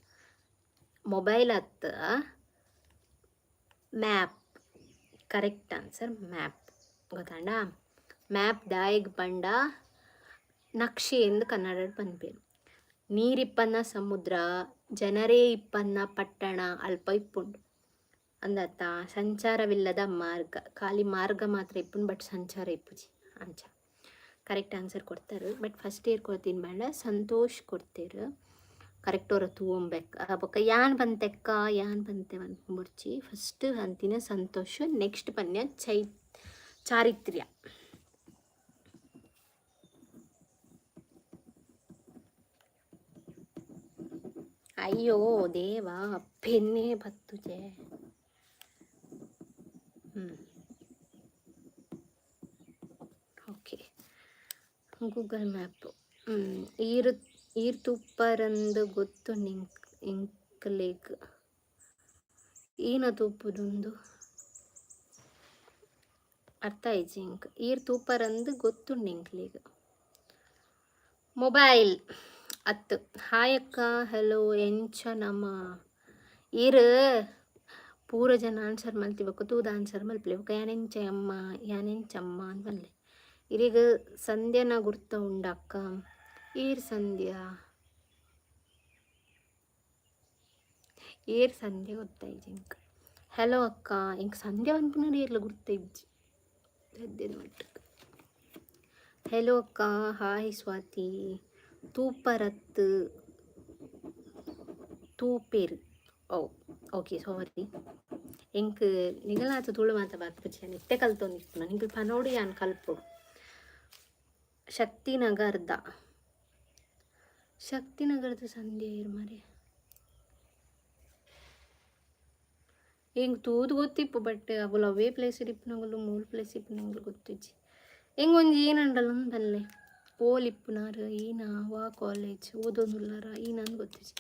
ಮೊಬೈಲ್ ಅತ್ತ, ಮ್ಯಾಪ್. ಕರೆಕ್ಟ್ ಆನ್ಸರ್ ಮ್ಯಾಪ್, ಗೊತ್ತಾಂಡ? ಮ್ಯಾಪ್ ದಾಯೆಗ್ ಪಂಡ ನಕ್ಷೆ ಎಂದು ಕನ್ನಡಡ್ ಪನ್ಪೆರ್. ನೀರಿಪ್ಪನ್ನ ಸಮುದ್ರ, ಜನರೇ ಇಪ್ಪನ್ನ ಪಟ್ಟಣ ಅಲ್ಪ ಇಪ್ಪುಂಡು ಅಂದತ್ತ? ಸಂಚಾರವಿಲ್ಲದ ಮಾರ್ಗ, ಖಾಲಿ ಮಾರ್ಗ ಮಾತ್ರ ಇಪ್ಪುಂಡು, ಬಟ್ ಸಂಚಾರ ಇಪ್ಪುಜಿ. ಅಂಚ ಕರೆಕ್ಟ್ ಆನ್ಸರ್ ಕೊಡ್ತಾರೆ. ಬಟ್ ಫಸ್ಟ್ ಏರ್ ಕೊಡ್ತೀನಿ ಪಂಡ ಸಂತೋಷ್ ಕೊಡ್ತೇರು. ಕರೆಕ್ಟ್ ಅವರ ತೂವೊಂಬೆಕ್ ಬೊಕ್ಕ ಯಾನ್ ಪಂತೆಕ್ಕ, ಯಾನ್ ಪಂತೆ ಬೊಡ್ಚಿ. ಫಸ್ಟ್ ಅಂತಿನ ಸಂತೋಷ್, ನೆಕ್ಸ್ಟ್ ಪನ್ಯ ಚೈ ಚಾರಿತ್ರ್ಯ. ಅಯ್ಯೋ ದೇವಾ, ಪೆನ್ನೇ ಬತ್ತುಜೆ. Okay, Google map. ಈರ್ ಈರ್ ತೂಪರಂದು ಗೊತ್ತು ನಿಂಕ್ ಎಂಕ್ಲೆಗ್. ಈನ ತೂಪುದುಂದು ಅರ್ಥ ಆಯ್ಜಿ ಎಂಕ್. ಈರ್ ತೂಪರಂದು ಗೊತ್ತುಂಡು ಎಂಕ್ಲೆಗ್. ಮೊಬೈಲ್ ಅತ್ತು. ಹಾಯ್ ಅಕ್ಕ, ಹಲೋ, ಎಂಚ ನಮ? ಈರ್ ಪೂರ ಜನ ಆನ್ಸರ್ ಮಲ್ತಿ ಬೊಕ್ಕ ತೂದು ಆನ್ಸರ್ ಮಲ್ಪಲೆ. ಬೊಕ್ಕ ಯಾನೆಂಚ ಅಮ್ಮ, ಯಾನೆಂಚಮ್ಮ ಅಂತ ಪನ್ಲೆ. ಇರೆಗ್ ಸಂಧ್ಯನ ಗುರ್ತ ಉಂಡಕ್ಕ? ಏರ್ ಸಂಧ್ಯಾ? ಏರ್ ಸಂಧ್ಯಾ ಗೊತ್ತಾಯ್ಜಿ ಎಂಕ್. ಹಲೋ ಅಕ್ಕ. ಎಂಕ್ ಸಂಧ್ಯಾ ಪನ್ಪುನಡೆ ಏರ್ಲ ಗುರ್ತ ಇಜ್ಜಿ ಸದ್ಯದ ಮಟ್ಟಕ್ಕೆ. ಹಲೋ ಅಕ್ಕ, ಹಾಯ್ ಸ್ವಾತಿ. ತೂಪರತ್ತು, ತೂಪೆರ್. ಓ ಓಕೆ, ಸಾರಿ. ಎಂಕ್ ನಿಗಲಾತ ತುಳು ಮಾತ ಬರ್ಪುಜಿ, ಯಾನ್ ಇತ್ತೆ ಕಲ್ತೊಂದಿಪ್ಪುನ. ನಿಕುಲು ಪನೋಡು, ಯಾನ್ ಕಲ್ಪೊಡು. ಶಕ್ತಿನಗರ್ದ, ಶಕ್ತಿನಗರದ ಸಂಧ್ಯಾ ಏರ್ ಮಾರ್ರೆ? ಎಂಕ್ ತೂದು ಗೊತ್ತಿಪ್ಪು, ಬಟ್ ಅಗುಲು ಅವೇ ಪ್ಲೇಸ್ ಇಪ್ಪುನಗುಲು, ಮೂಲು ಪ್ಲೇಸ್ ಇಪ್ಪುನಗುಲು ಗೊತ್ತಿಜ್ಜಿ. ಎಂಕ್ ಒಂಜಿ ಏನಂಡಲ ಪನ್ಲೆ, ಓಲ್ ಇಪ್ಪುನಾರ್, ಈನ ವಾ ಕಾಲೇಜ್ ಓದೊಂದುಲ್ಲಾರ ಈನಂದ್ ಗೊತ್ತಿಜ್ಜಿ.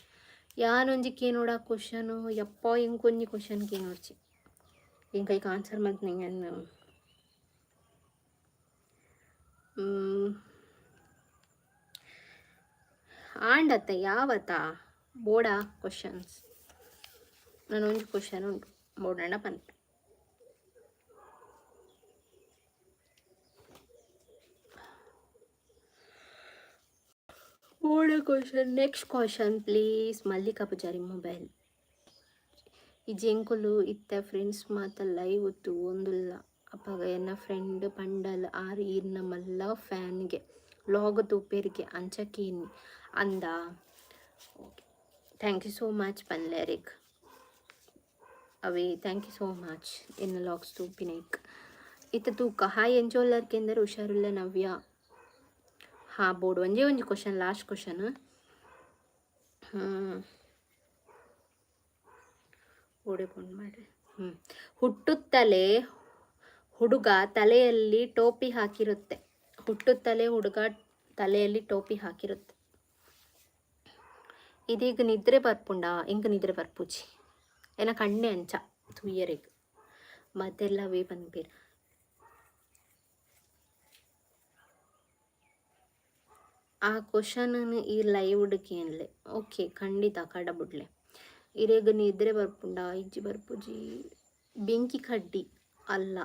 ಯಾನೊಂಜಿ ಕೇನೋಡ ಕ್ವಶನ್. ಯಪ್ಪ, ಎಂಕೊಂಜಿ ಕ್ವಶನ್ ಕೇನೋಡ್ಚಿ, ಎಂಕ್ ಐಕ್ ಆನ್ಸರ್ ಮಲ್ತ್ನ. ಆಂಡತ್ತ ಯಾವತ್ತ ಬೋಡ ಕ್ವಶನ್ಸ್. ನಾನು ಒಂಜಿ ಕ್ವಶನ್ ಉಂಟು, ಬೋಡಂಡ ಪನ್ಪೆ. ಬೋಡ question? Next question please. Mallika Poojary mobile ಈ ಎಂಕುಲು ಇತ್ತೆ ಫ್ರೆಂಡ್ಸ್ ಮಾತ ಲೈವ್ ತೂವೊಂದುಲ್ಲ. ಅಪಗ ಎನ್ನ ಫ್ರೆಂಡ್ ಪಂಡಲ್, ಆರ್ ಈರ್ನ ಮಲ್ಲ ಫ್ಯಾನ್ಗೆ, ವ್ಲಾಗ್ ತೂಪೆರ್ಗೆ, ಅಂಚ ಕೇನಿ ಅಂದ. Okay, thank you so much ಪನ್ಲೆರಿಗ್. ಅವೇ, thank you so much ಎನ್ನ ವ್ಲಾಗ್ಸ್ ತೂಪಿನೈಕ್. ಇತ್ತೆ ತೂಕ. ಹಾಯ್, ಎಂಚ ಕೆಂದರೆ ಹುಷಾರುಲ್ಲ ನವ್ಯ. ಹಾಂ, ಬೋರ್ಡ್ ಒಂಜೇ ಒಂಜಿ ಕ್ವಶನ್, ಲಾಸ್ಟ್ ಕ್ವಶನ್. ಹ್ಞೂ, ಓಡೆ ಫೋನ್ ಮಾಡ್ರಿ. ಹುಟ್ಟುತ್ತಲೇ ಹುಡುಗ ತಲೆಯಲ್ಲಿ ಟೋಪಿ ಹಾಕಿರುತ್ತೆ. ಹುಟ್ಟುತ್ತಲೇ ಹುಡುಗ ತಲೆಯಲ್ಲಿ ಟೋಪಿ ಹಾಕಿರುತ್ತೆ. ಇದೀಗ ನಿದ್ರೆ ಬರ್ಪುಂಡ? ಎಂಕ್ ನಿದ್ರೆ ಬರ್ಪುಜಿ. ಎನ್ನ ಕಣ್ಣೆ ಅಂಚ ತೂಯರೆಗ್. ಮತ್ತೆಲ್ಲ ವೇ ಪನ್ಪೆರ್. ಆ ಕ್ವಶನ್ ಈ ಲೈವ್ ಕೇನ್ಲೆ. ಓಕೆ, ಖಂಡಿತ ಕಡಬುಡ್ಲೆ. ಇರೆಗ್ ನಿದ್ರೆ ಬರ್ಪುಂಡ? ಇಜ್ಜಿ, ಬರ್ಪುಜಿ. ಬೆಂಕಿ ಕಡ್ಡಿ ಅಲ್ಲ,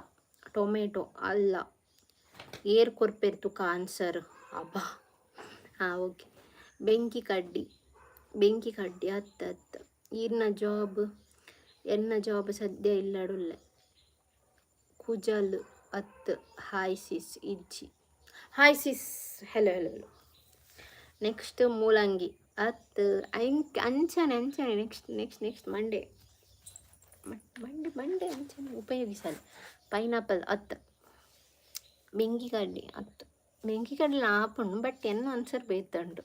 ಟೊಮೆಟೊ ಅಲ್ಲ. ಏರ್ ಕೊರ್ಪೆರ್ ತುಕ ಆನ್ಸರ್? ಅಬ್ಬಾ. ಹಾಂ, ಓಕೆ, ಬೆಂಕಿ ಕಡ್ಡಿ. ಬೆಂಕಿ ಕಡ್ಡಿ ಅತ್ತ ಅತ್ತ. ಈರ್ನ ಜಾಬ್? ಎನ್ನ ಜಾಬ್ ಸದ್ಯ ಇಲ್ಲಡುಲ್ಲೆ. ಕುಜಲ್ ಅತ್. ಹಾಯ್ ಸಿಸ್, ಇಜ್ಜಿ. Hi sis, hello hello hello. Next ಮೂಲಂಗಿ ಅತ್. ಅಂಚನೆ ಅಂಚನೆ. Next next next Monday Monday Monday ಅಂಚನೆ ಉಪಯೋಗಿಸಲು. ಪೈನಾಪಲ್ ಅತ್, ಬೆಂಕಿ ಕಡ್ಡಿ ಅತ್. ಬೆಂಕಿ ಕಡ್ಡಿ ಆಪುಂಡು, ಬಟ್ ಎನ್ನ ಆನ್ಸರ್ ಬೇತುಂಡು.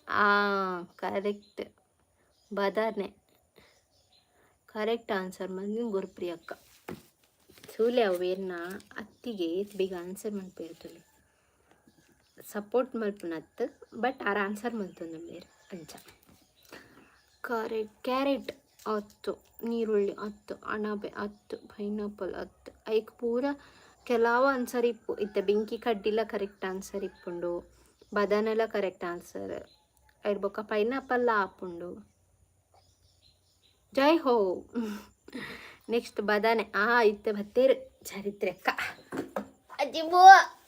ಆ, ಕರೆಕ್ಟ್, ಬದನೆ. ಕರೆಕ್ಟ್ ಆನ್ಸರ್ ಮಲ್ದಿನ ಗುರುಪ್ರಿಯ ಅಕ್ಕ. ತೂಲೆ ಅವು ಏರ್ನ ಅತ್ತಿಗೆ ಏತ್ ಬೇಗ ಆನ್ಸರ್ ಮನ್ಪೇರು ತೂಲೆ. ಸಪೋರ್ಟ್ ಮಲ್ಪುನತ್ ಬಟ್ ಆರ್ ಆನ್ಸರ್ ಮಲ್ತೊಂದುಲ್ಲೆರ್ ಅಂಚ. ಕರೆಕ್ಟ್. ಕ್ಯಾರೆಟ್ ಅತ್ತು, ನೀರುಳ್ಳಿ ಅತ್ತು, ಅಣಬೆ ಅತ್ತು, ಪೈನಾಪಲ್ ಅತ್ತು. ಐಕ್ ಪೂರ ಕೆಲವು ಆನ್ಸರ್ ಇಪ್ಪು. ಇತ್ತೆ ಬೆಂಕಿ ಕಡ್ಡಿಲ ಕರೆಕ್ಟ್ ಆನ್ಸರ್ ಇಪ್ಪುಂಡು, ಬದನೆಲ ಕರೆಕ್ಟ್ ಆನ್ಸರ್, ಐರ್ ಬೊಕ್ಕ ಪೈನಾಪಲ್ಲ ಆಪುಂಡು. ಜೈ ಹೋ. ನೆಕ್ಸ್ಟ್ ಬದನೆ. ಆ ಇತ್ತೆ ಬತ್ತೇರು ಚರಿತ್ರೆಕ್ಕ. ಅಜ್ಜಿ ಬೋ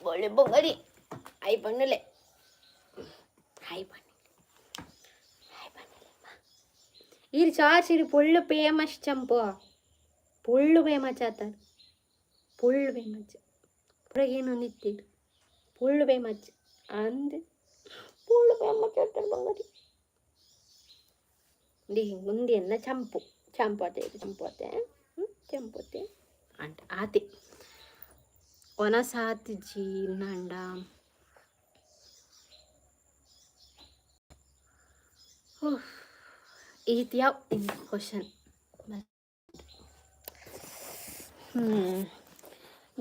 ಬೊಳ್ಳಿ ಬೊಂಗಡಿ I ಪಣ್ಣಲೆ ಹಾಯ್ ಪಣ್ಣಲೆ ಹಾಯ್ ಪಣ್ಣಲೆ. ಈರ್ ಚಾರ್ಜ್ ಪೊಳ್ಳು ಫೇಮಸ್ ಚಂಪು, ಪೊಳ್ಳು ಫೇಮಸ್ ಆತ, ಪೊಳ್ಳು ಫೇಮಸ್. ಹೊರಗೇನೊಂದಿತ್ತೀರು ಪೊಳ್ಳು ಫೇಮಸ್ ಅಂದ್, ಪೊಳ್ಳು ಫೇಮಸ್ ಆತಾರ ಬಂಗಾರಿ. ಮುಂದೆ ಚಂಪು ಚಂಪು ಅತೆ, ಚಂಪು ಅತೆ, ಚಂಪು ಅತೆ ಅಂಟ ಆತೆ. ಒನಸಾತಿಜಿ ನಾಂಡ ಈತ್ ಯಾವ ಕ್ವಶನ್.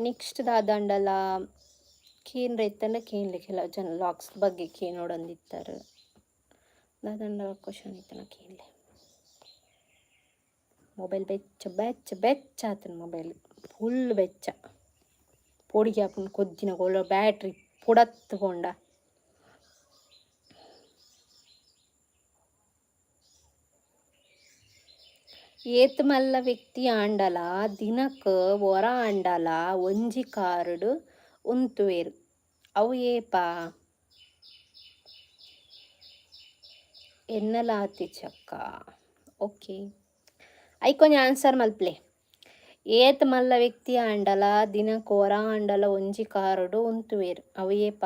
ನೆಕ್ಸ್ಟ್ ದಾದಾಂಡಲ ಕೇಂದ್ರ ಇತ್ತಂಡ ಕೇನ್ಲೆ. ಕೆಲವು ಜನ ಲಾಕ್ಸ್ ಬಗ್ಗೆ ಕೇನೋಡೊಂದಿತ್ತಾರೆ. ದಾದಾಂಡಲ ಕ್ವಶನ್ ಇತ್ತನ ಕೇನ್ಲೆ. ಮೊಬೈಲ್ ಬೆಚ್ಚ ಬೆಚ್ಚ ಬೆಚ್ಚ ಆತನ, ಮೊಬೈಲ್ ಫುಲ್ ಬೆಚ್ಚ. ಪೋಡಿಗೆ ಆಪುಂಡು ಕೊದ್ದಿನ ಒಲ್ಲ ಬ್ಯಾಟ್ರಿ ಪುಡತ್ ಪೋಂಡ. ಏತ್ ಮಲ್ಲ ವ್ಯಕ್ತಿ ಆಂಡಲ ದಿನಕ್ ಒರ ಆಂಡಲ ಒಂಜಿ ಕಾರುಡು ಉಂತುವೆರ್, ಅವು ಏಪ? ಎನ್ನಲ ಆತಿಜಕ್ಕ. Okay, ಐಕೊಂಜಿ answer ಮಲ್ಪಲೆ. ಏತ್ ಮಲ್ಲ ವ್ಯಕ್ತಿ ಆಂಡಲ ದಿನಕ್ ಒರ ಆಂಡಲ ಒಂಜಿ ಕಾರುಡು ಉಂತುವೆರ್, ಅವು ಏಪ?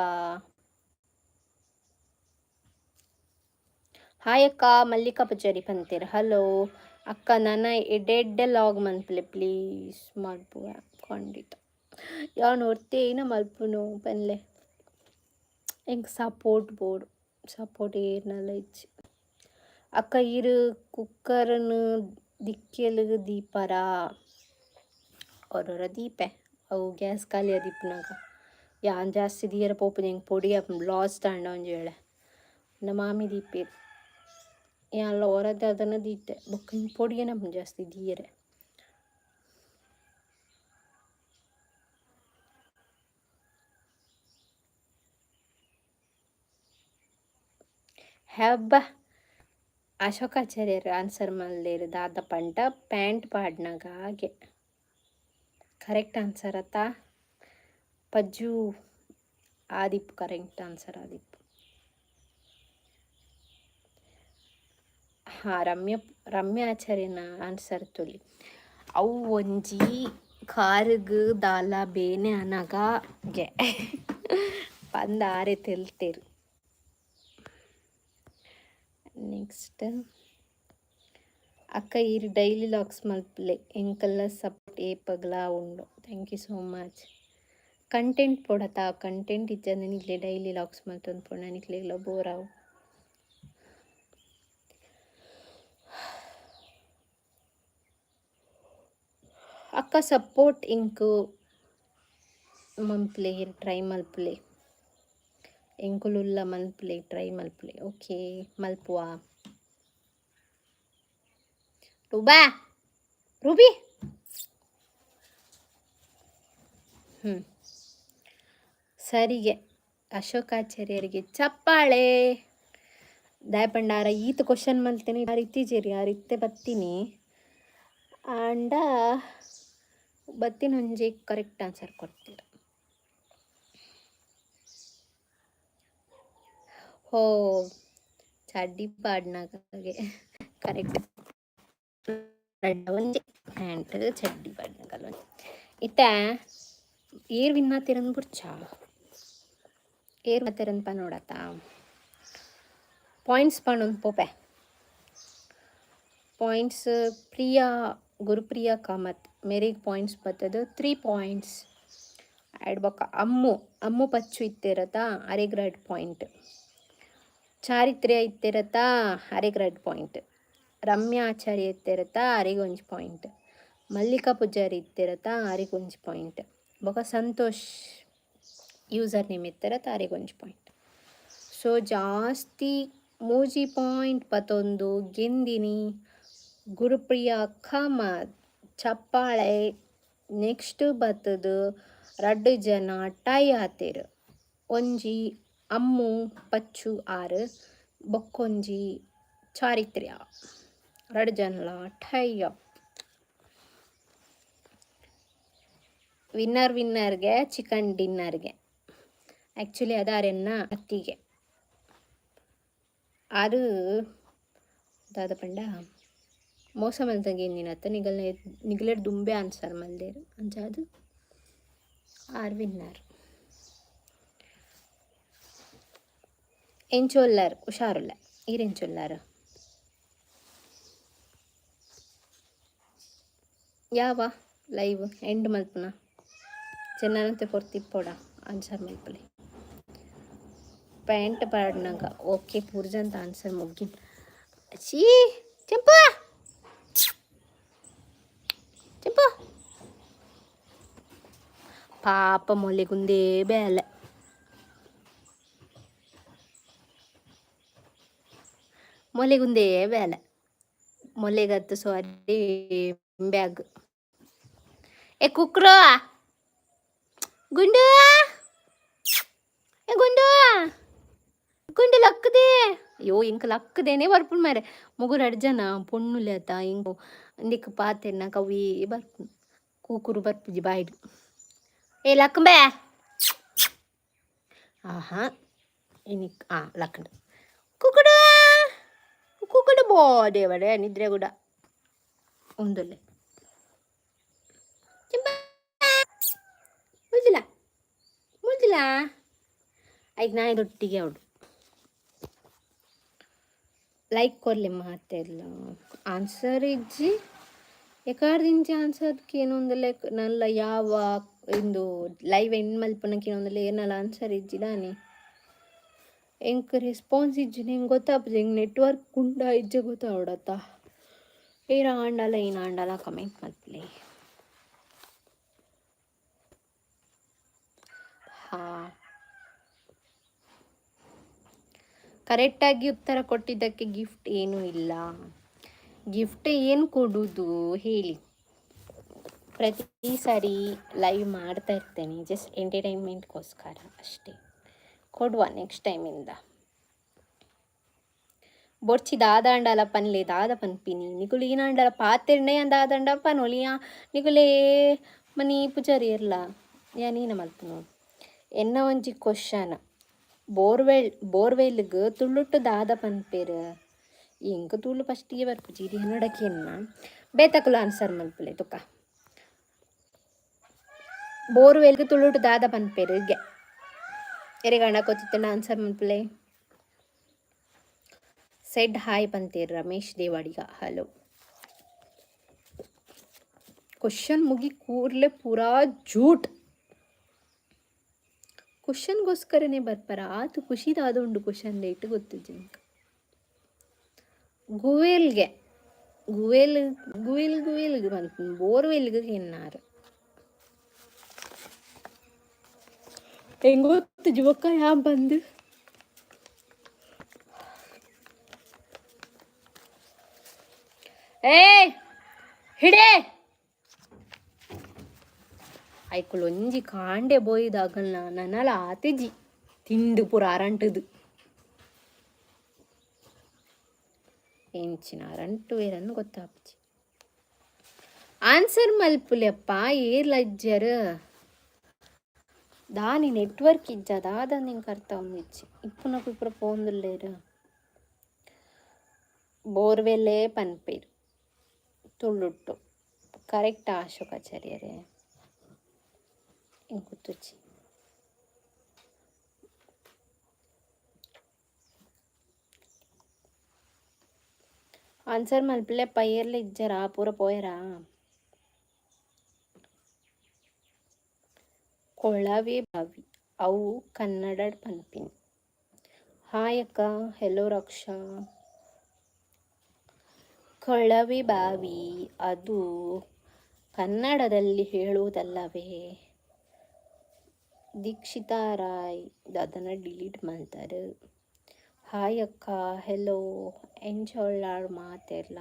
ಹಾಯ್ ಅಕ್ಕ, ಮಲ್ಲಿಕಾ ಪೂಜಾರಿ ಪಂತೇರ್. ಹಲೋ ಅಕ್ಕ, ನನ ಎಡ್ಡೆ ಎಡ್ಡೆ ಲಾಗ್ ಮನ್ಪುಲೆ ಪ್ಲೀಸ್. ಮಲ್ಪುವ ಖಂಡಿತ. ಯಾನ್ ಒರ್ತಿ ಮಲ್ಪುನು ಪನ್ಲೆ. ಎಂಕ್ ಸಪೋರ್ಟ್ ಬೋಡು, ಸಪೋರ್ಟ್ ಏರ್ನಲ ಇಜ್ಜಿ. ಅಕ್ಕ, ಈರ್ ಕುಕ್ಕರ್ನ್ ದಿಕ್ಕೆಲ್ಗ್ ದೀಪರಾ? ಒರೊರ ದೀಪೆ, ಅವು ಗ್ಯಾಸ್ ಖಾಲಿ ಆದಿಪ್ಪುನಗ. ಯಾನ್ ಜಾಸ್ತಿ ದೀಯರೆ ಪೋಪುಜಿ, ಎಂಕ್ ಪೊಡಿ ಆಪುಂಡು ಲಾಸ್ಟ್ ಆಂಡ ಒಂಜಿ ವೇಳೆ. ಎನ್ನ ಮಾಮಿ ದೀಪೆರ್, ಯಾನ್ಲ ಒರ ದಾದನ ದೀತೆ. ಬೊಕ್ಕ ಎಂಕ್ ಪೊಡಿಗೆನೆ ಆಪುಂಡು ಜಾಸ್ತಿ ದೀಯರೆ. ಹಬ್ಬ. ಅಶೋಕಾಚಾರ್ಯರು ಆನ್ಸರ್ ಮಲ್ದೇರು. ದಾದ ಪಂಡ ಪ್ಯಾಂಟ್ ಪಾಡ್ನಗ ಹಾಗೆ. ಕರೆಕ್ಟ್ ಆನ್ಸರ್ ಅತ್ತ ಪಜ್ಜು ಆದಿಪ್ಪು, ಕರೆಕ್ಟ್ ಆನ್ಸರ್ ಆದಿಪ್ಪು. ಹಾಂ, ರಮ್ಯ ರಮ್ಯ ಆಚಾರ್ಯನ ಆನ್ಸರ್ ತುಲಿ. ಅವು ಒಂಜಿ ಕಾರುಗ್ ದಾಲ ಬೇನೆ ಅನಗ ಗೆ ಪಂದ್ ಆರೆ ತೆಲ್ತೇರು. ನೆಕ್ಸ್ಟ್ ಅಕ್ಕ, ಈರ್ ಡೈಲಿ ಲಾಗ್ಸ್ ಮಲ್ಪಲೆ, ಎಂಕಲ್ನ ಸಪೋರ್ಟ್ ಏಪಗ್ಲಾ ಉಂಡು. Thank you so much. Content ಪೊಡತ, content ಇಜ್ಜಂದೆ ನಿಕ್ಲೆ ಡೈಲಿ ಲಾಗ್ಸ್ ಮಲ್ತೊಂದು ಪೋಂಡ ನಿಕ್ಲೆಗ್ಲ ಬೋರ್ ಆವು. ಅಕ್ಕ, ಸಪೋರ್ಟ್ ಇಂಕ್ ಮನ್ಪುಲೆ, ಟ್ರೈ ಮಲ್ಪುಲೆ. ಎಂಕುಲುಲ್ಲ ಮನ್ಪುಲೆ, ಟ್ರೈ ಮಲ್ಪುಲೆ. ಓಕೆ, ಮಲ್ಪುವ. ರೂಬಾ, ರೂಬಿ. ಹ್ಞೂ ಸರಿಗೆ ಅಶೋಕಾಚಾರ್ಯರಿಗೆ ಚಪ್ಪಾಳೆ. ದಾಯಪಂಡಾರ ಈತ ಕ್ವಶನ್ ಮಲ್ತೇನೆ. ಆರ್ ಇತ್ತೀಜೆರಿ, ಆರ್ ಇತ್ತೆ ಬತ್ತೀನಿ. ಆಂಡ ಬತ್ತಿನ ಒಂಜಿ ಕರೆಕ್ಟ್ ಆನ್ಸರ್ ಕೊಡ್ತೀರ. ಹೋ, ಚಡ್ಡಿ ಪಾಡ್ನಾಗೆ. ಕರೆಕ್ಟ್. ಒಂಜಿ ಪ್ಯಾಂಟ್ ಚಡ್ಡಿ ಪಾಡ್ನಾಗಲ್ಲ. ಇತ್ತೆ ಏರ್ ವಿನ್ ಆತಿರಂದ್ ಬುಡ್ಚ, ಏರ್ ಆತಿರಂದ್ ಪನೋಡತ್ತ. ಪಾಯಿಂಟ್ಸ್ ಪನೊಂದು ಪೋಪೆ. ಪಾಯಿಂಟ್ಸ್ ಪ್ರಿಯಾ ಗುರುಪ್ರಿಯಾ ಕಾಮತ್ ಮೇರೆಗ್ ಪಾಯಿಂಟ್ಸ್ ಬತ್ತದ, 3 ಪಾಯಿಂಟ್ಸ್. ಆ್ಯಡ್ ಬೊಕ್ಕ ಅಮ್ಮು ಅಮ್ಮು ಪಚ್ಚು ಇತ್ತೆರತ, ಅರೆಗ್ 2 ಪಾಯಿಂಟ್. ಚಾರಿತ್ರ್ಯ ಇತ್ತೆರತ, ಅರೆಗ್ 2 ಪಾಯಿಂಟ್. ರಮ್ಯಾ ಆಚಾರ್ಯ ಇತ್ತೆರತ ಆರೆಗ್ ಒಂಜಿ ಪಾಯಿಂಟ್. ಮಲ್ಲಿಕಾ ಪೂಜಾರಿ ಇತ್ತೆರತ ಆರೆಗ್ ಒಂಜಿ ಪಾಯಿಂಟ್. ಬೊಕ ಸಂತೋಷ್ ಯೂಸರ್ ನೇಮ್ ಇತ್ತೆರತ ಆರೆಗ್ ಒಂಜಿ ಪಾಯಿಂಟ್. ಸೊ ಜಾಸ್ತಿ ಮೂಜಿ ಪಾಯಿಂಟ್ ಪತ್ತೊಂದು ಗೆಂದಿನಿ ಗುರುಪ್ರಿಯಾ ಕಾಮತ್. ಚಪ್ಪಾಳೆ. ನೆಕ್ಸ್ಟ್ ಬತ್ತುದು ರಡ್ಡ್ ಜನ ಟೈ ಆತೆರ್. ಒಂಜಿ ಅಮ್ಮು ಪಚ್ಚು ಆರ್ ಬೊಕ್ಕೊಂಜಿ ಚಾರಿತ್ರ್ಯ. ರಡ್ಡ್ ಜನಲ ಟೈ ಅಪ್. ವಿನ್ನರ್ ವಿನ್ನರ್ಗೆ ಚಿಕನ್ ಡಿನ್ನರ್ಗೆ. ಆ್ಯಕ್ಚುಲಿ ಅದು ಅರೆನ್ನ ಅತ್ತಿಗೆ. ಆರ್ ದಾದ ಪಂಡ ಮೋಸ ಮಲ್ತಂಗೆ ಗೆಂದಿನತ್ತ ನಿಗಲ್ನ ನಿಗಲೆಡ್ ದುಂಬೆ ಆನ್ಸರ್ ಮಲ್ದೆರ್ ಅಂಚಾದ್ ಆರ್ ವಿನ್ನರ್. ಎಂಚ ಉಲ್ಲರ್? ಹುಷಾರುಲ್ಲೆ. ಈರ್ ಎಂಚ ಉಲ್ಲರ್? ಯಾವ ಲೈವ್ ಎಂಡ್ ಮಲ್ಪುನ? ಚೆನ್ನಂತೆ ಪೊರ್ತಿಪ್ಪೊಡ ಆನ್ಸರ್ ಮಲ್ಪುಲೆ. ಪ್ಯಾಂಟ್ ಪಾಡ್ನಗ ಓಕೆ ಪೂರ್ಜಂತ ಆನ್ಸರ್ ಮುಗ್ಗಿನ್. ಚೀ ಚೆಂಪು ಚೆಂಪು ಪಾಪ ಮೊಲೆಗುಂದೇ ಬೇಲೆ. ಮೊಲೆಗುಂದೇ ಬೇಲೆ. ಮೊಲೆಗತ್ತು ಸಾರಿ ಬ್ಯಾಗ್. ಏ ಕುಕ್ರೋ ಗುಂಡು, ಏ ಗುಂಡು ಗುಂಡು ಲಕ್ಕದೆ. ಅಯ್ಯೋ ಎಂಕ್ ಲಕ್ಕದೇನೆ ಬರ್ಪುಂಡು ಮಾರ್ರೆ. ಮೊಗುರು ರಡ್ಡ್ ಜನ ಪೊಣ್ಣುಲೆ ಅತ್ತ ಎಂಕ್ ಇಂದೆಕ್ ಪಾತೆರ್ನಗ ಅವೇ ಬರ್ಪುಂಡು. ಕೂಕುರು ಬರ್ಪುಜಿ ಬಾಯಿಡ್. ಏ ಲಕ್ಕುಂಬೆ. ಆಹಾ ಇನಿಕ್ ಆ ಲಕ್ಕಂಡು. ಕುಕ್ಕುಡು ಕುಕ್ಕುಡು ಬೋ ದೇವರೇ ನಿದ್ರೆ ಕೂಡ ಉಂದುಲ್ಲೆ. ಮುಲ್ದಿಲ್ಲ ಮುಲ್ದಿಲ್ಲ ಐಕ್ ನಾಯಿದೊಟ್ಟಿಗೆ ಅವಳು. ಲೈಕ್ ಕೊರ್ಲೆ ಮಾತೆರ್ಲ. ಆನ್ಸರ್ ಇಜ್ಜಿ. ಎಕಾರ್ದಿಂಚಿ ಆನ್ಸರ್ ಕೇನೊಂದುಲ್ಲೆ ನಲ್ಲ ಯಾವ ಇಂದು ಲೈವ್ ಎಂಡ್ ಮಲ್ಪುನ ಕೇನೊಂದುಲ್ಲೆ ಏರ್ನಲ ಆನ್ಸರ್ ಇಜ್ಜಿ ದಾನೆ. ಎಂಕ್ ರೆಸ್ಪಾನ್ಸ್ ಇಜ್ಜಿಂಡ ಎಂಕ್ ಗೊತ್ತಾಪುಜಿ ಎಂಕ್ ನೆಟ್ವರ್ಕ್ ಉಂಡಾ ಇಜ್ಜ ಗೊತ್ತಾವೊಡತ್ತ. ಏರ್ ಆಂಡಲ ಏನಾಂಡಲ ಕಮೆಂಟ್ ಮಲ್ಪುಲೆ. ಹಾ ಕರೆಕ್ಟಾಗಿ ಉತ್ತರ ಕೊಟ್ಟಿದ್ದಕ್ಕೆ ಗಿಫ್ಟ್ ಏನೂ ಇಲ್ಲ. ಗಿಫ್ಟ್ ಏನು ಕೊಡುವುದು ಹೇಳಿ? ಪ್ರತಿ ಸಾರಿ ಲೈವ್ ಮಾಡ್ತಾ ಇರ್ತೇನೆ ಜಸ್ಟ್ ಎಂಟರ್ಟೈನ್ಮೆಂಟ್ಗೋಸ್ಕರ ಅಷ್ಟೇ. ಕೊಡುವ ನೆಕ್ಸ್ಟ್ ಟೈಮಿಂದ. ಬೊಡ್ಚಿ ದಾದಾಂಡಲ ಪನ್ಲೆ ದಾದ ಪನ್ಪಿನಿ ನಿಕುಲು ಈನಾಂಡಲ ಪಾತೆರ್ಂಡ ಯಾನ್ ದಾದಾಂಡ ಪನೊಲಿ. ನಿಕುಲೇ ಮನಿ ಪೂಜಾರಿ ಇರ್ಲ ಯಾನ್ ಈನ ಮಲ್ಪುನು. ಎನ್ನ ಒಂಜಿ ಕ್ವಶನ್ ಬೋರ್ವೆಲ್ ಬೋರ್ವೆಲ್ಗ್ ತುಳುಟ್ಟು ದಾದ ಪನ್ಪೆರ್? ಎಂಕ್ ತುಳು ಫಸ್ಟಿಗೆ ಬರ್ಪುಜಿ ಇಡೀ ಎನ್ನಡ ಕೇನ್ನ ಬೇತಕುಲು ಆನ್ಸರ್ ಮಲ್ಪುಲೆ ತುಕ. ಬೋರ್ವೆಲ್ಗ್ ತುಳುಟ್ಟು ದಾದ ಪನ್ಪೆರ್ ಗೆ? ಎರೆಗಾಂಡ ಗೊತ್ತಿತ್ತಂಡ ಆನ್ಸರ್ ಮಲ್ಪುಲೆ. ಸೆಡ್ ಹಾಯ್ ಪಂತೇರ್ ರಮೇಶ್ ದೇವಾಡಿಗ. ಹಲೋ. ಕ್ವಶನ್ ಮುಗಿ ಕೂರ್ಲೆ ಪೂರಾ ಜೂಟ್. ಕ್ವಶನ್ಗೋಸ್ಕರನೇ ಬರ್ಪರ ಆತು ಖುಷಿ ದಾದ ಉಂಡು ಕ್ವಶನ್ ಲೇಟ್ ಗೊತ್ತಿಜ್ಜಿ ಎಂಕ್. ಗುವೆಲ್ಗೆ ಗುವೆಲ್ ಗುವೆಲ್ ಗುವೆಲ್ಗ್ ಪನ್ಪುನು ಬೋರ್ವೆಲ್ಗ್ ಕೇನ್ನಾರ್. ಎಂಕ್ ಗೊತ್ತುಜಿ ಬೊಕ್ಕ ಯಾನ್ ಪಂದ್. ಏಯ್ ಹಿಡೆ ಐಕುಲು ಒಂಜಿ ಕಾಂಡೆ ಪೋಯಿದಾಗಲ್ನ ನನಲ ಆತಿಜಿ ತಿಂದು ಪೂರ ಅರಂಟುದು. ಎಂಚಿನ ಅರಂಟುವೆರಂದ್ ಗೊತ್ತಾಪುಜಿ. ಆನ್ಸರ್ ಮಲ್ಪುಲೆಪ್ಪ ಏರ್ಲ ಇಜ್ಜೆರ್. ದಾನಿ ನೆಟ್ವರ್ಕ್ ಇಜ್ಜ ದಾದಂದ್ ಎಂಕ್ ಅರ್ಥ ಆವೊಂದಿಜ್ಜಿ. ಇಪ್ಪುನಕುಲು ಪೂರ ಪೋವೊಂದುಲ್ಲೆರ್. ಬೋರ್ವೆಲ್ಲೇ ಪನ್ಪೆರ್ ತುಳುಟ್ಟು. ಕರೆಕ್ಟ್ ಅಶೋಕ್ ಆಚಾರ್ಯರೇ. ಎಂಕ್ ಗೊತ್ತುಜ್ಜಿ. ಆನ್ಸರ್ ಮಲ್ಪುಲೆಪ್ಪ ಏರ್ಲ ಇಜ್ಜೆರಾ ಪೂರ ಪೋಯೆರಾ? ಕೊಳವೆ ಬಾವಿ ಅವು ಕನ್ನಡಡ್ ಪನ್ಪಿನಿ. ಹಾಯ್ ಅಕ್ಕ. ಹೆಲೋ ರಕ್ಷಾ. ಕೊಳವೆ ಬಾವಿ ಅದು ಕನ್ನಡದಲ್ಲಿ ಹೇಳುವುದಲ್ಲವೇ? ದೀಕ್ಷಿತಾ ರಾಯ್ ಅದನ್ನು ಡಿಲೀಟ್ ಮಾಡ್ತಾರೆ. ಹಾಯ್ ಅಕ್ಕ, ಹೆಲೋ. ಎಂಚೊಲ್ಲಾರ್ ಮಾತೆರ್ಲ?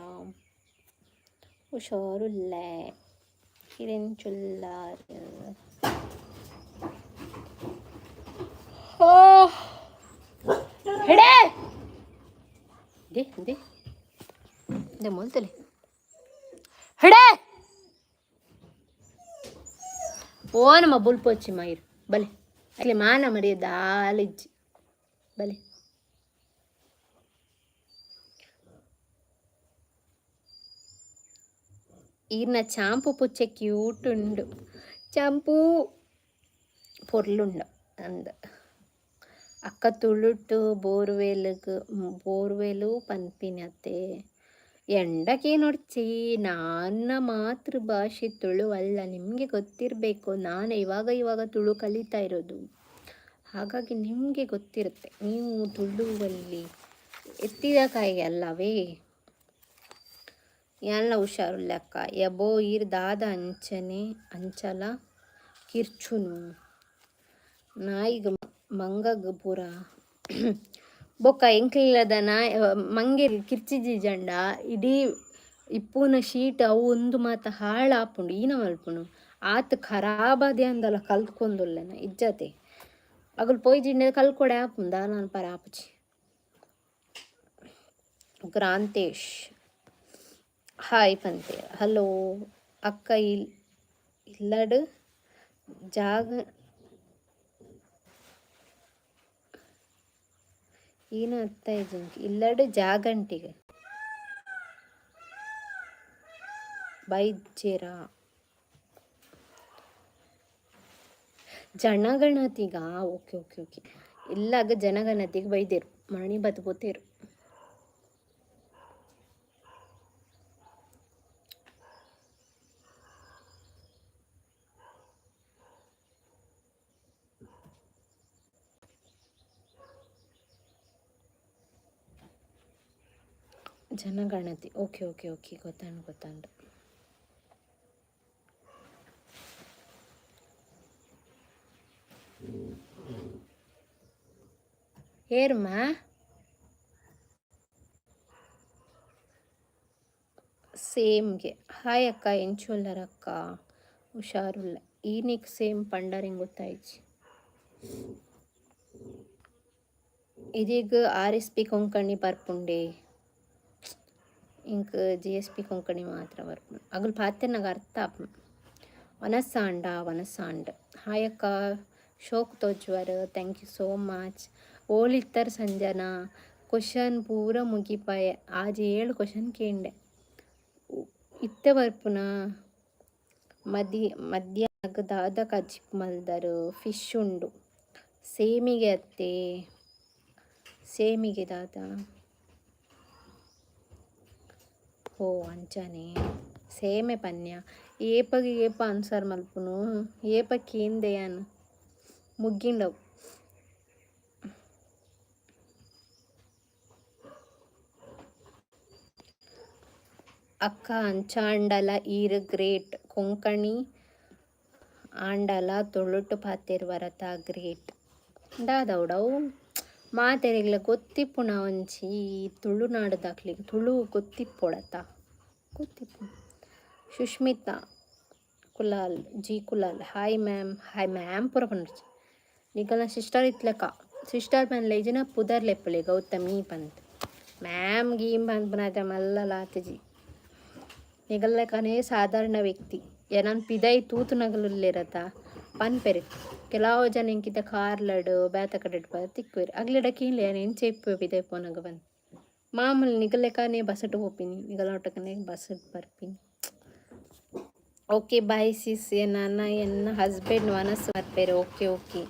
ಹುಷಾರುಲ್ಲೆ. ಇರೆಂಚೊಲ್ಲಾರ್? ಓ ಹೆಡೆ they they they ಮೊಲ್ತಲೆ ಹೆಡೆ. ಓ ನಮ್ಮ ಬುಲ್ಪೊಚ್ಚಿ ಮೈರ್ ಬಲೆ ಅಟ್ಲೆ ಮಾನ ಮರಿಯ ದಾಲಿಜ್ಜಿ ಬಲೆ. ಈರ್ನ ಚಾಂಪು ಪುಚ್ಚೆ ಕ್ಯೂಟ್ ಉಂಡು. ಚಾಂಪು ಪೊರ್ಲುಂಡು ಅಂದ್. ಅಕ್ಕ, ತುಳುಟು ಬೋರ್ವೆಲ್ಗ್ ಬೋರ್ವೆಲು ಪನ್ಪಿನತೆ ಎಂಡಕೇನೊಡ್ಚಿ. ನನ್ನ ಮಾತೃಭಾಷೆ ತುಳು ಅಲ್ಲ, ನಿಮಗೆ ಗೊತ್ತಿರಬೇಕು. ನಾನು ಇವಾಗ ಇವಾಗ ತುಳು ಕಲಿತಾ ಇರೋದು. ಹಾಗಾಗಿ ನಿಮಗೆ ಗೊತ್ತಿರುತ್ತೆ. ನೀವು ತುಳುವಲ್ಲಿ ಎತ್ತಿದ ಕಾಯಿ ಅಲ್ಲವೇ? ಎಲ್ಲ ಹುಷಾರುಲ್ಲೆ ಅಕ್ಕ. ಎಬೋ, ಈರ್ ದಾದ ಅಂಚನೆ ಅಂಚಲ ಕಿರ್ಚುನು? ನಾಯಿಗ್ ಮಂಗಗ್ ಪೂರ. ಬೊಕ್ಕ ಎಂಕ್ಲಿಲ್ಲದ ನಾಯಿ ಮಂಗೆರ್ ಕಿರ್ಚಿಜಿಜಂಡ ಇಡೀ ಇಪ್ಪುನ ಶೀಟ್ ಅವು ಒಂದು ಮಾತ ಹಾಳಾಪುಂಡು. ಈನ ಮಲ್ಪುನು ಆತ್ ಖರಾಬಾದೆ ಅಂದಲ ಕಲ್ತ್ಕೊಂದುಲ್ಲೆನ ಇಜ್ಜತೆ. ಅಗುಲು ಪೋಯ್ಜಿಂಡ ಕಲ್ಕೊಡೆ ಆಪುಂಡು. ದಾಲ ಮನ್ಪರೆ ಆಪುಜಿ. ಗ್ರಾಂತೇಶ್ ಹಾಯ್ ಪಂತೆ. ಹಲೋ ಅಕ್ಕ. ಇಲ್ಲಡ್ ಜಾಗ ಈನ ಅರ್ಥ ಇಜ್ಜಿ. ಇಲ್ಲಡ್ ಜಾಗಂಟಿಗೆ ಬೈದ್ಜೆರಾ? ಜನಗಣತಿಗ? Okay okay okay. ಇಲ್ಲಾಗ ಜನಗಣತಿಗೆ ಬೈದೇರು, ಮಣಿ ಬತ್ ಪೋತೇರು. ಜನಗಣತಿ, ಓಕೆ ಓಕೆ ಓಕೆ, ಗೊತ್ತಾಂಡ್ ಗೊತ್ತಾಂಡ್. ಏರ್ಮ ಸೇಮ್ಗೆ. ಹಾಯ್ ಅಕ್ಕ, ಎಂಚುಲ್ಲರಕ್ಕ? ಹುಷಾರುಲ್ಲ. ಈನಿಕ್ ಸೇಮ್ ಪಂಡರಿಂಗ್ ಗೊತ್ತಾಯ್ಚಿ. ಇದೀಗ ಆರ್ ಎಸ್ ಪಿ ಕೊಂಕಣಿ ಪರ್ಪುಂಡೆ. ಇಂಕ್ ಜಿ ಎಸ್ ಪಿ ಕೊಂಕಣಿ ಮಾತ್ರ ಬರ್ಪುಂಡು. ಅಗುಲು ಪಾತೆರ್ನಗ ಅರ್ಥ ಆಪುಂಡು. ವನಸಾಂಡ ವನಸಾಂಡ್. ಹಾಯ್ ಅಕ್ಕ, ಶೋಕ್ ತೋಜುವರ್. Thank you so much. ಓಲಿತ್ತರ್ Sanjana? Question ಪೂರ ಮುಗಿಪಾಯೆ. ಆಜಿ ಏಳು ಕ್ವಶನ್ ಕೇಂಡೆ. ಇತ್ತೆ ಬರ್ಪುನ? ಮದಿ ಮಧ್ಯಾಹ್ನ ದಾದ ಕಜಿಪ್ ಮಲ್ದರು? ಫಿಶ್ ಉಂಡು. ಸೇಮಿಗೆ ಅತ್ತೆ? ಸೇಮಿಗೆ ದಾದ? ಓ ಅಂಚನೆ ಸೇಮೆ ಪನ್ಯ. ಏಪಗ್ ಏಪ ಆನ್ಸರ್ ಮಲ್ಪುನು? ಏಪ ಕೇಂದೆ ಯಾನ್? ಮುಗ್ಗಿಂಡವು. ಅಕ್ಕ, ಅಂಚಾಂಡಲ ಈರ್ ಗ್ರೇಟ್. ಕೊಂಕಣಿ ಆಂಡಲ ತುಳುಟು ಪಾತೆರುವರತ, ಗ್ರೇಟ್. ದಾದವಡವು ಮಾತೆರೆಗ್ಲ ಗೊತ್ತಿಪ್ಪುನ ಒಂಜಿ ತುಳುನಾಡುದಕ್ಲೆಗ್ Tulu ಗೊತ್ತಿಪ್ಪೊಡತ, ಗೊತ್ತಿಪ್ಪು. Sushmita Kulal G Kulal, hi ma'am. Hi ma'am ಪೂರ ಪಂಡೊರ್ಚಿ. ನಿಕಲ್ನ ಸಿಸ್ಟರ್ ಇತ್ಲೆಕ. ಸಿಸ್ಟರ್ ಪನ್ಲೆ ಇಜಿನ ಪುದರ್ ಲೆಪ್ಪುಲೆ ಗೌತಮಿ ಪಂದ್. ಮ್ಯಾಮ್ ಗೀಮ್ ಪನ್ಪುನ ಮಲ್ಲ ಆತಿಜಿ. ನಿಗಲ್ಲೆಕನೇ ಸಾಧಾರಣ ವ್ಯಕ್ತಿ. ಎನನ್ ಪಿದಯಿ ತೂತುನಗಲುಲ್ಲೆರತ ಪನ್ಪೆರ್. ಕೆಲವು ಜನ ಎಂಕಿತ ಕಾರ್ಲಡ್ ಬೇತೆ ಕಡೆಟ್ ಪೂರ ತಿಕ್ಕುವೆರ್. ಅಗ್ಲೆಡ ಕೇನ್ಲೆ ಯಾನ್ ಎಂಚ ಇಪ್ಪುವೆ ಪಿದಯಿ ಪೋನಗ ಪಂದ್. ಮಾಮೂಲು ನಿಗಲೆಕನೇ ಬಸ್ಸುಟು ಪೋಪಿನಿ, ನಿಗಲ್ನೊಟ್ಟುಗನೆ ಬಸ್ಸುಡು ಬರ್ಪಿನಿ. ಓಕೆ ಬಾಯ್ ಸಿಸ್, ಎನ್ನ ಎನ್ನ ಹಸ್ಬೆಂಡ್ ವನಸ್ ಬರ್ಪೆರ್. ಓಕೆ ಓಕೆ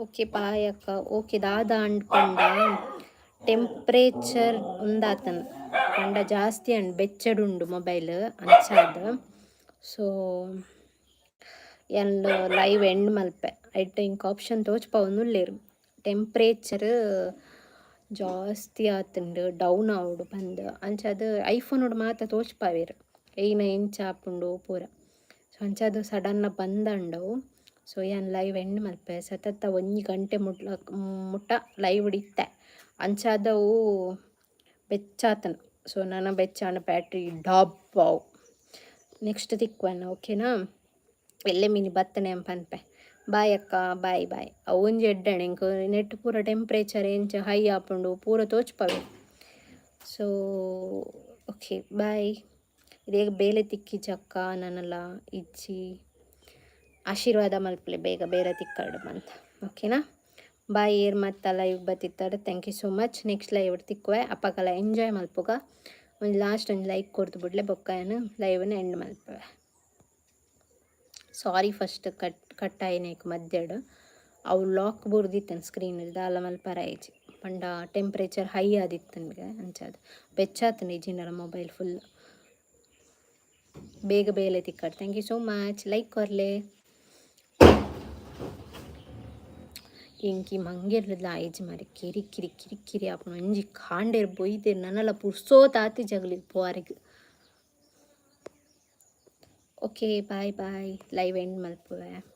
ಓಕೆ, ಬಾಯ್ ಅಕ್ಕ. ಓಕೆ. ದಾದ ಅಂಡ್ ಪಂಡ ಟೆಂಪ್ರೇಚರ್ ಉಂದಾತನ್ ಪಂಡ ಜಾಸ್ತಿ ಅಂಡ್ ಬೆಚ್ಚಡುಂಡು ಮೊಬೈಲ್ ಅಂಚಾದ್. ಸೊ ಯಾನ್ ಲೈವ್ ಎಂಡ್ ಮಲ್ಪೆ. ಐಟ್ ಎಂಕ್ ಆಪ್ಷನ್ ತೋಜ್ಪಾವೊಂದುಲ್ಲೆರ್. ಟೆಂಪ್ರೇಚರ್ ಜಾಸ್ತಿ ಆತುಂಡು ಡೌನ್ ಆವೊಡು ಪಂದ್. ಅಂಚಾದ್ ಐಫೋನ್ ಮಾತ ತೋಜ್ಪಾವೆರ್ ಐನ ಎಂಚ ಆಪುಂಡು ಪೂರ. ಸೊ ಅಂಚಾದ್ ಸಡನ್ ಬಂದ್ ಅವು. ಸೊ ಯಾನ್ ಲೈವ್ ಎಂಡ್ ಮಲ್ಪೆ. ಸತತ ಒಂಜಿ ಗಂಟೆ ಮುಟ್ಲ ಮುಟ್ಟ ಲೈವ್ ಇತ್ತೆ. ಅಂಚಾದ್ ಅವು ಬೆಚ್ಚಾತುಂಡು. ಸೊ ನನ ಬೆಚ್ಚಾಂಡ ಬ್ಯಾಟ್ರಿ ಡಬ್ ಆವು. ನೆಕ್ಸ್ಟ್ ತಿಕ್ಕುವನ, ಓಕೆನಾ? ಎಲ್ಲೆ ಮಿನಿ ಬತ್ತನೆ ಪನ್ಪೆ. ಬಾಯ್ ಅಕ್ಕ, ಬಾಯ್ ಬಾಯ್. ಅವು ಒಂಜಿ ಎಡ್ಡೆನೆ, ಎಂಕ್ ನೆಟ್ ಪೂರ ಟೆಂಪ್ರೇಚರ್ ಎಂಚ ಹೈ ಆಪುಂಡು ಪೂರ ತೋಜ್ಪಾವೆರ್. ಸೊ ಓಕೆ, ಬಾಯ್. ಇರೆಗ್ ಬೇಲೆ ತಿಕ್ಕಿಜಕ್ಕ? ನನಲ ಇಜ್ಜಿ. ಆಶೀರ್ವಾದ ಮಲ್ಪಲೆ, ಬೇಗ ಬೇಲೆ ತಿಕ್ಕಡ್ ಪಂದ್, ಓಕೆನಾ? ಬಾಯ್. ಏರ್ ಮತ್ತ ಲೈವ್ ಬತ್ತಿತ್ತಾರೆ, thank you so much. Next live ತಿಕ್ಕುವೆ. ಅಪಗಲ ಎಂಜಾಯ್ ಮಲ್ಪುಗ. ಒಂದು ಲಾಸ್ಟ್ ಒಂದು ಲೈಕ್ ಕೊರ್ದು ಬಿಡ್ಲೆ. ಬೊಕ್ಕ ಯಾನ್ ಲೈವ್ನ ಎಂಡ್ ಮಲ್ಪುವೆ. ಸಾರಿ, ಫಸ್ಟ್ ಕಟ್ ಕಟ್ ಆಯಿನೇಕ್ ಮಧ್ಯಡ್. ಅವು ಲಾಕ್ ಬೂರ್ದಿತ್ತನ್ ಸ್ಕ್ರೀನ್, ದಾಲ ಮಲ್ಪರ ಆಯಿಜಿ. ಪಂಡ ಟೆಂಪ್ರೇಚರ್ ಹೈ ಆದಿತ್ತನ್ಗೆ. ಅಂಚಾದ್ ಬೆಚ್ಚಾತುಂಡು ಇಜ್ಜಿಂಡಲ ಮೊಬೈಲ್ ಫುಲ್. ಬೇಗ ಬೇಲೆ ತಿಕ್ಕಡ್. Thank you so much. Like ಕೊರ್ಲೆ. ಎಂಕಿ ಮಂಗೆರ್ಲ ಆಯಿಜಿ ಮಾರೆ. ಕಿರಿ ಕಿರಿ ಕಿರಿ ಕಿರಿ ಆಪುಂಡು. ಒಂಜಿ ಕಾಂಡೆರ್ ಬೊಯ್ದೆರ್, ನನಲ ಪುರ್ಸೋತ್ ಆತಿಜಿ ಅಗಲಿಗ್ ಪೋವಾರೆಗ್. Okay, bye bye. Live end ಮಲ್ಪುವೆ.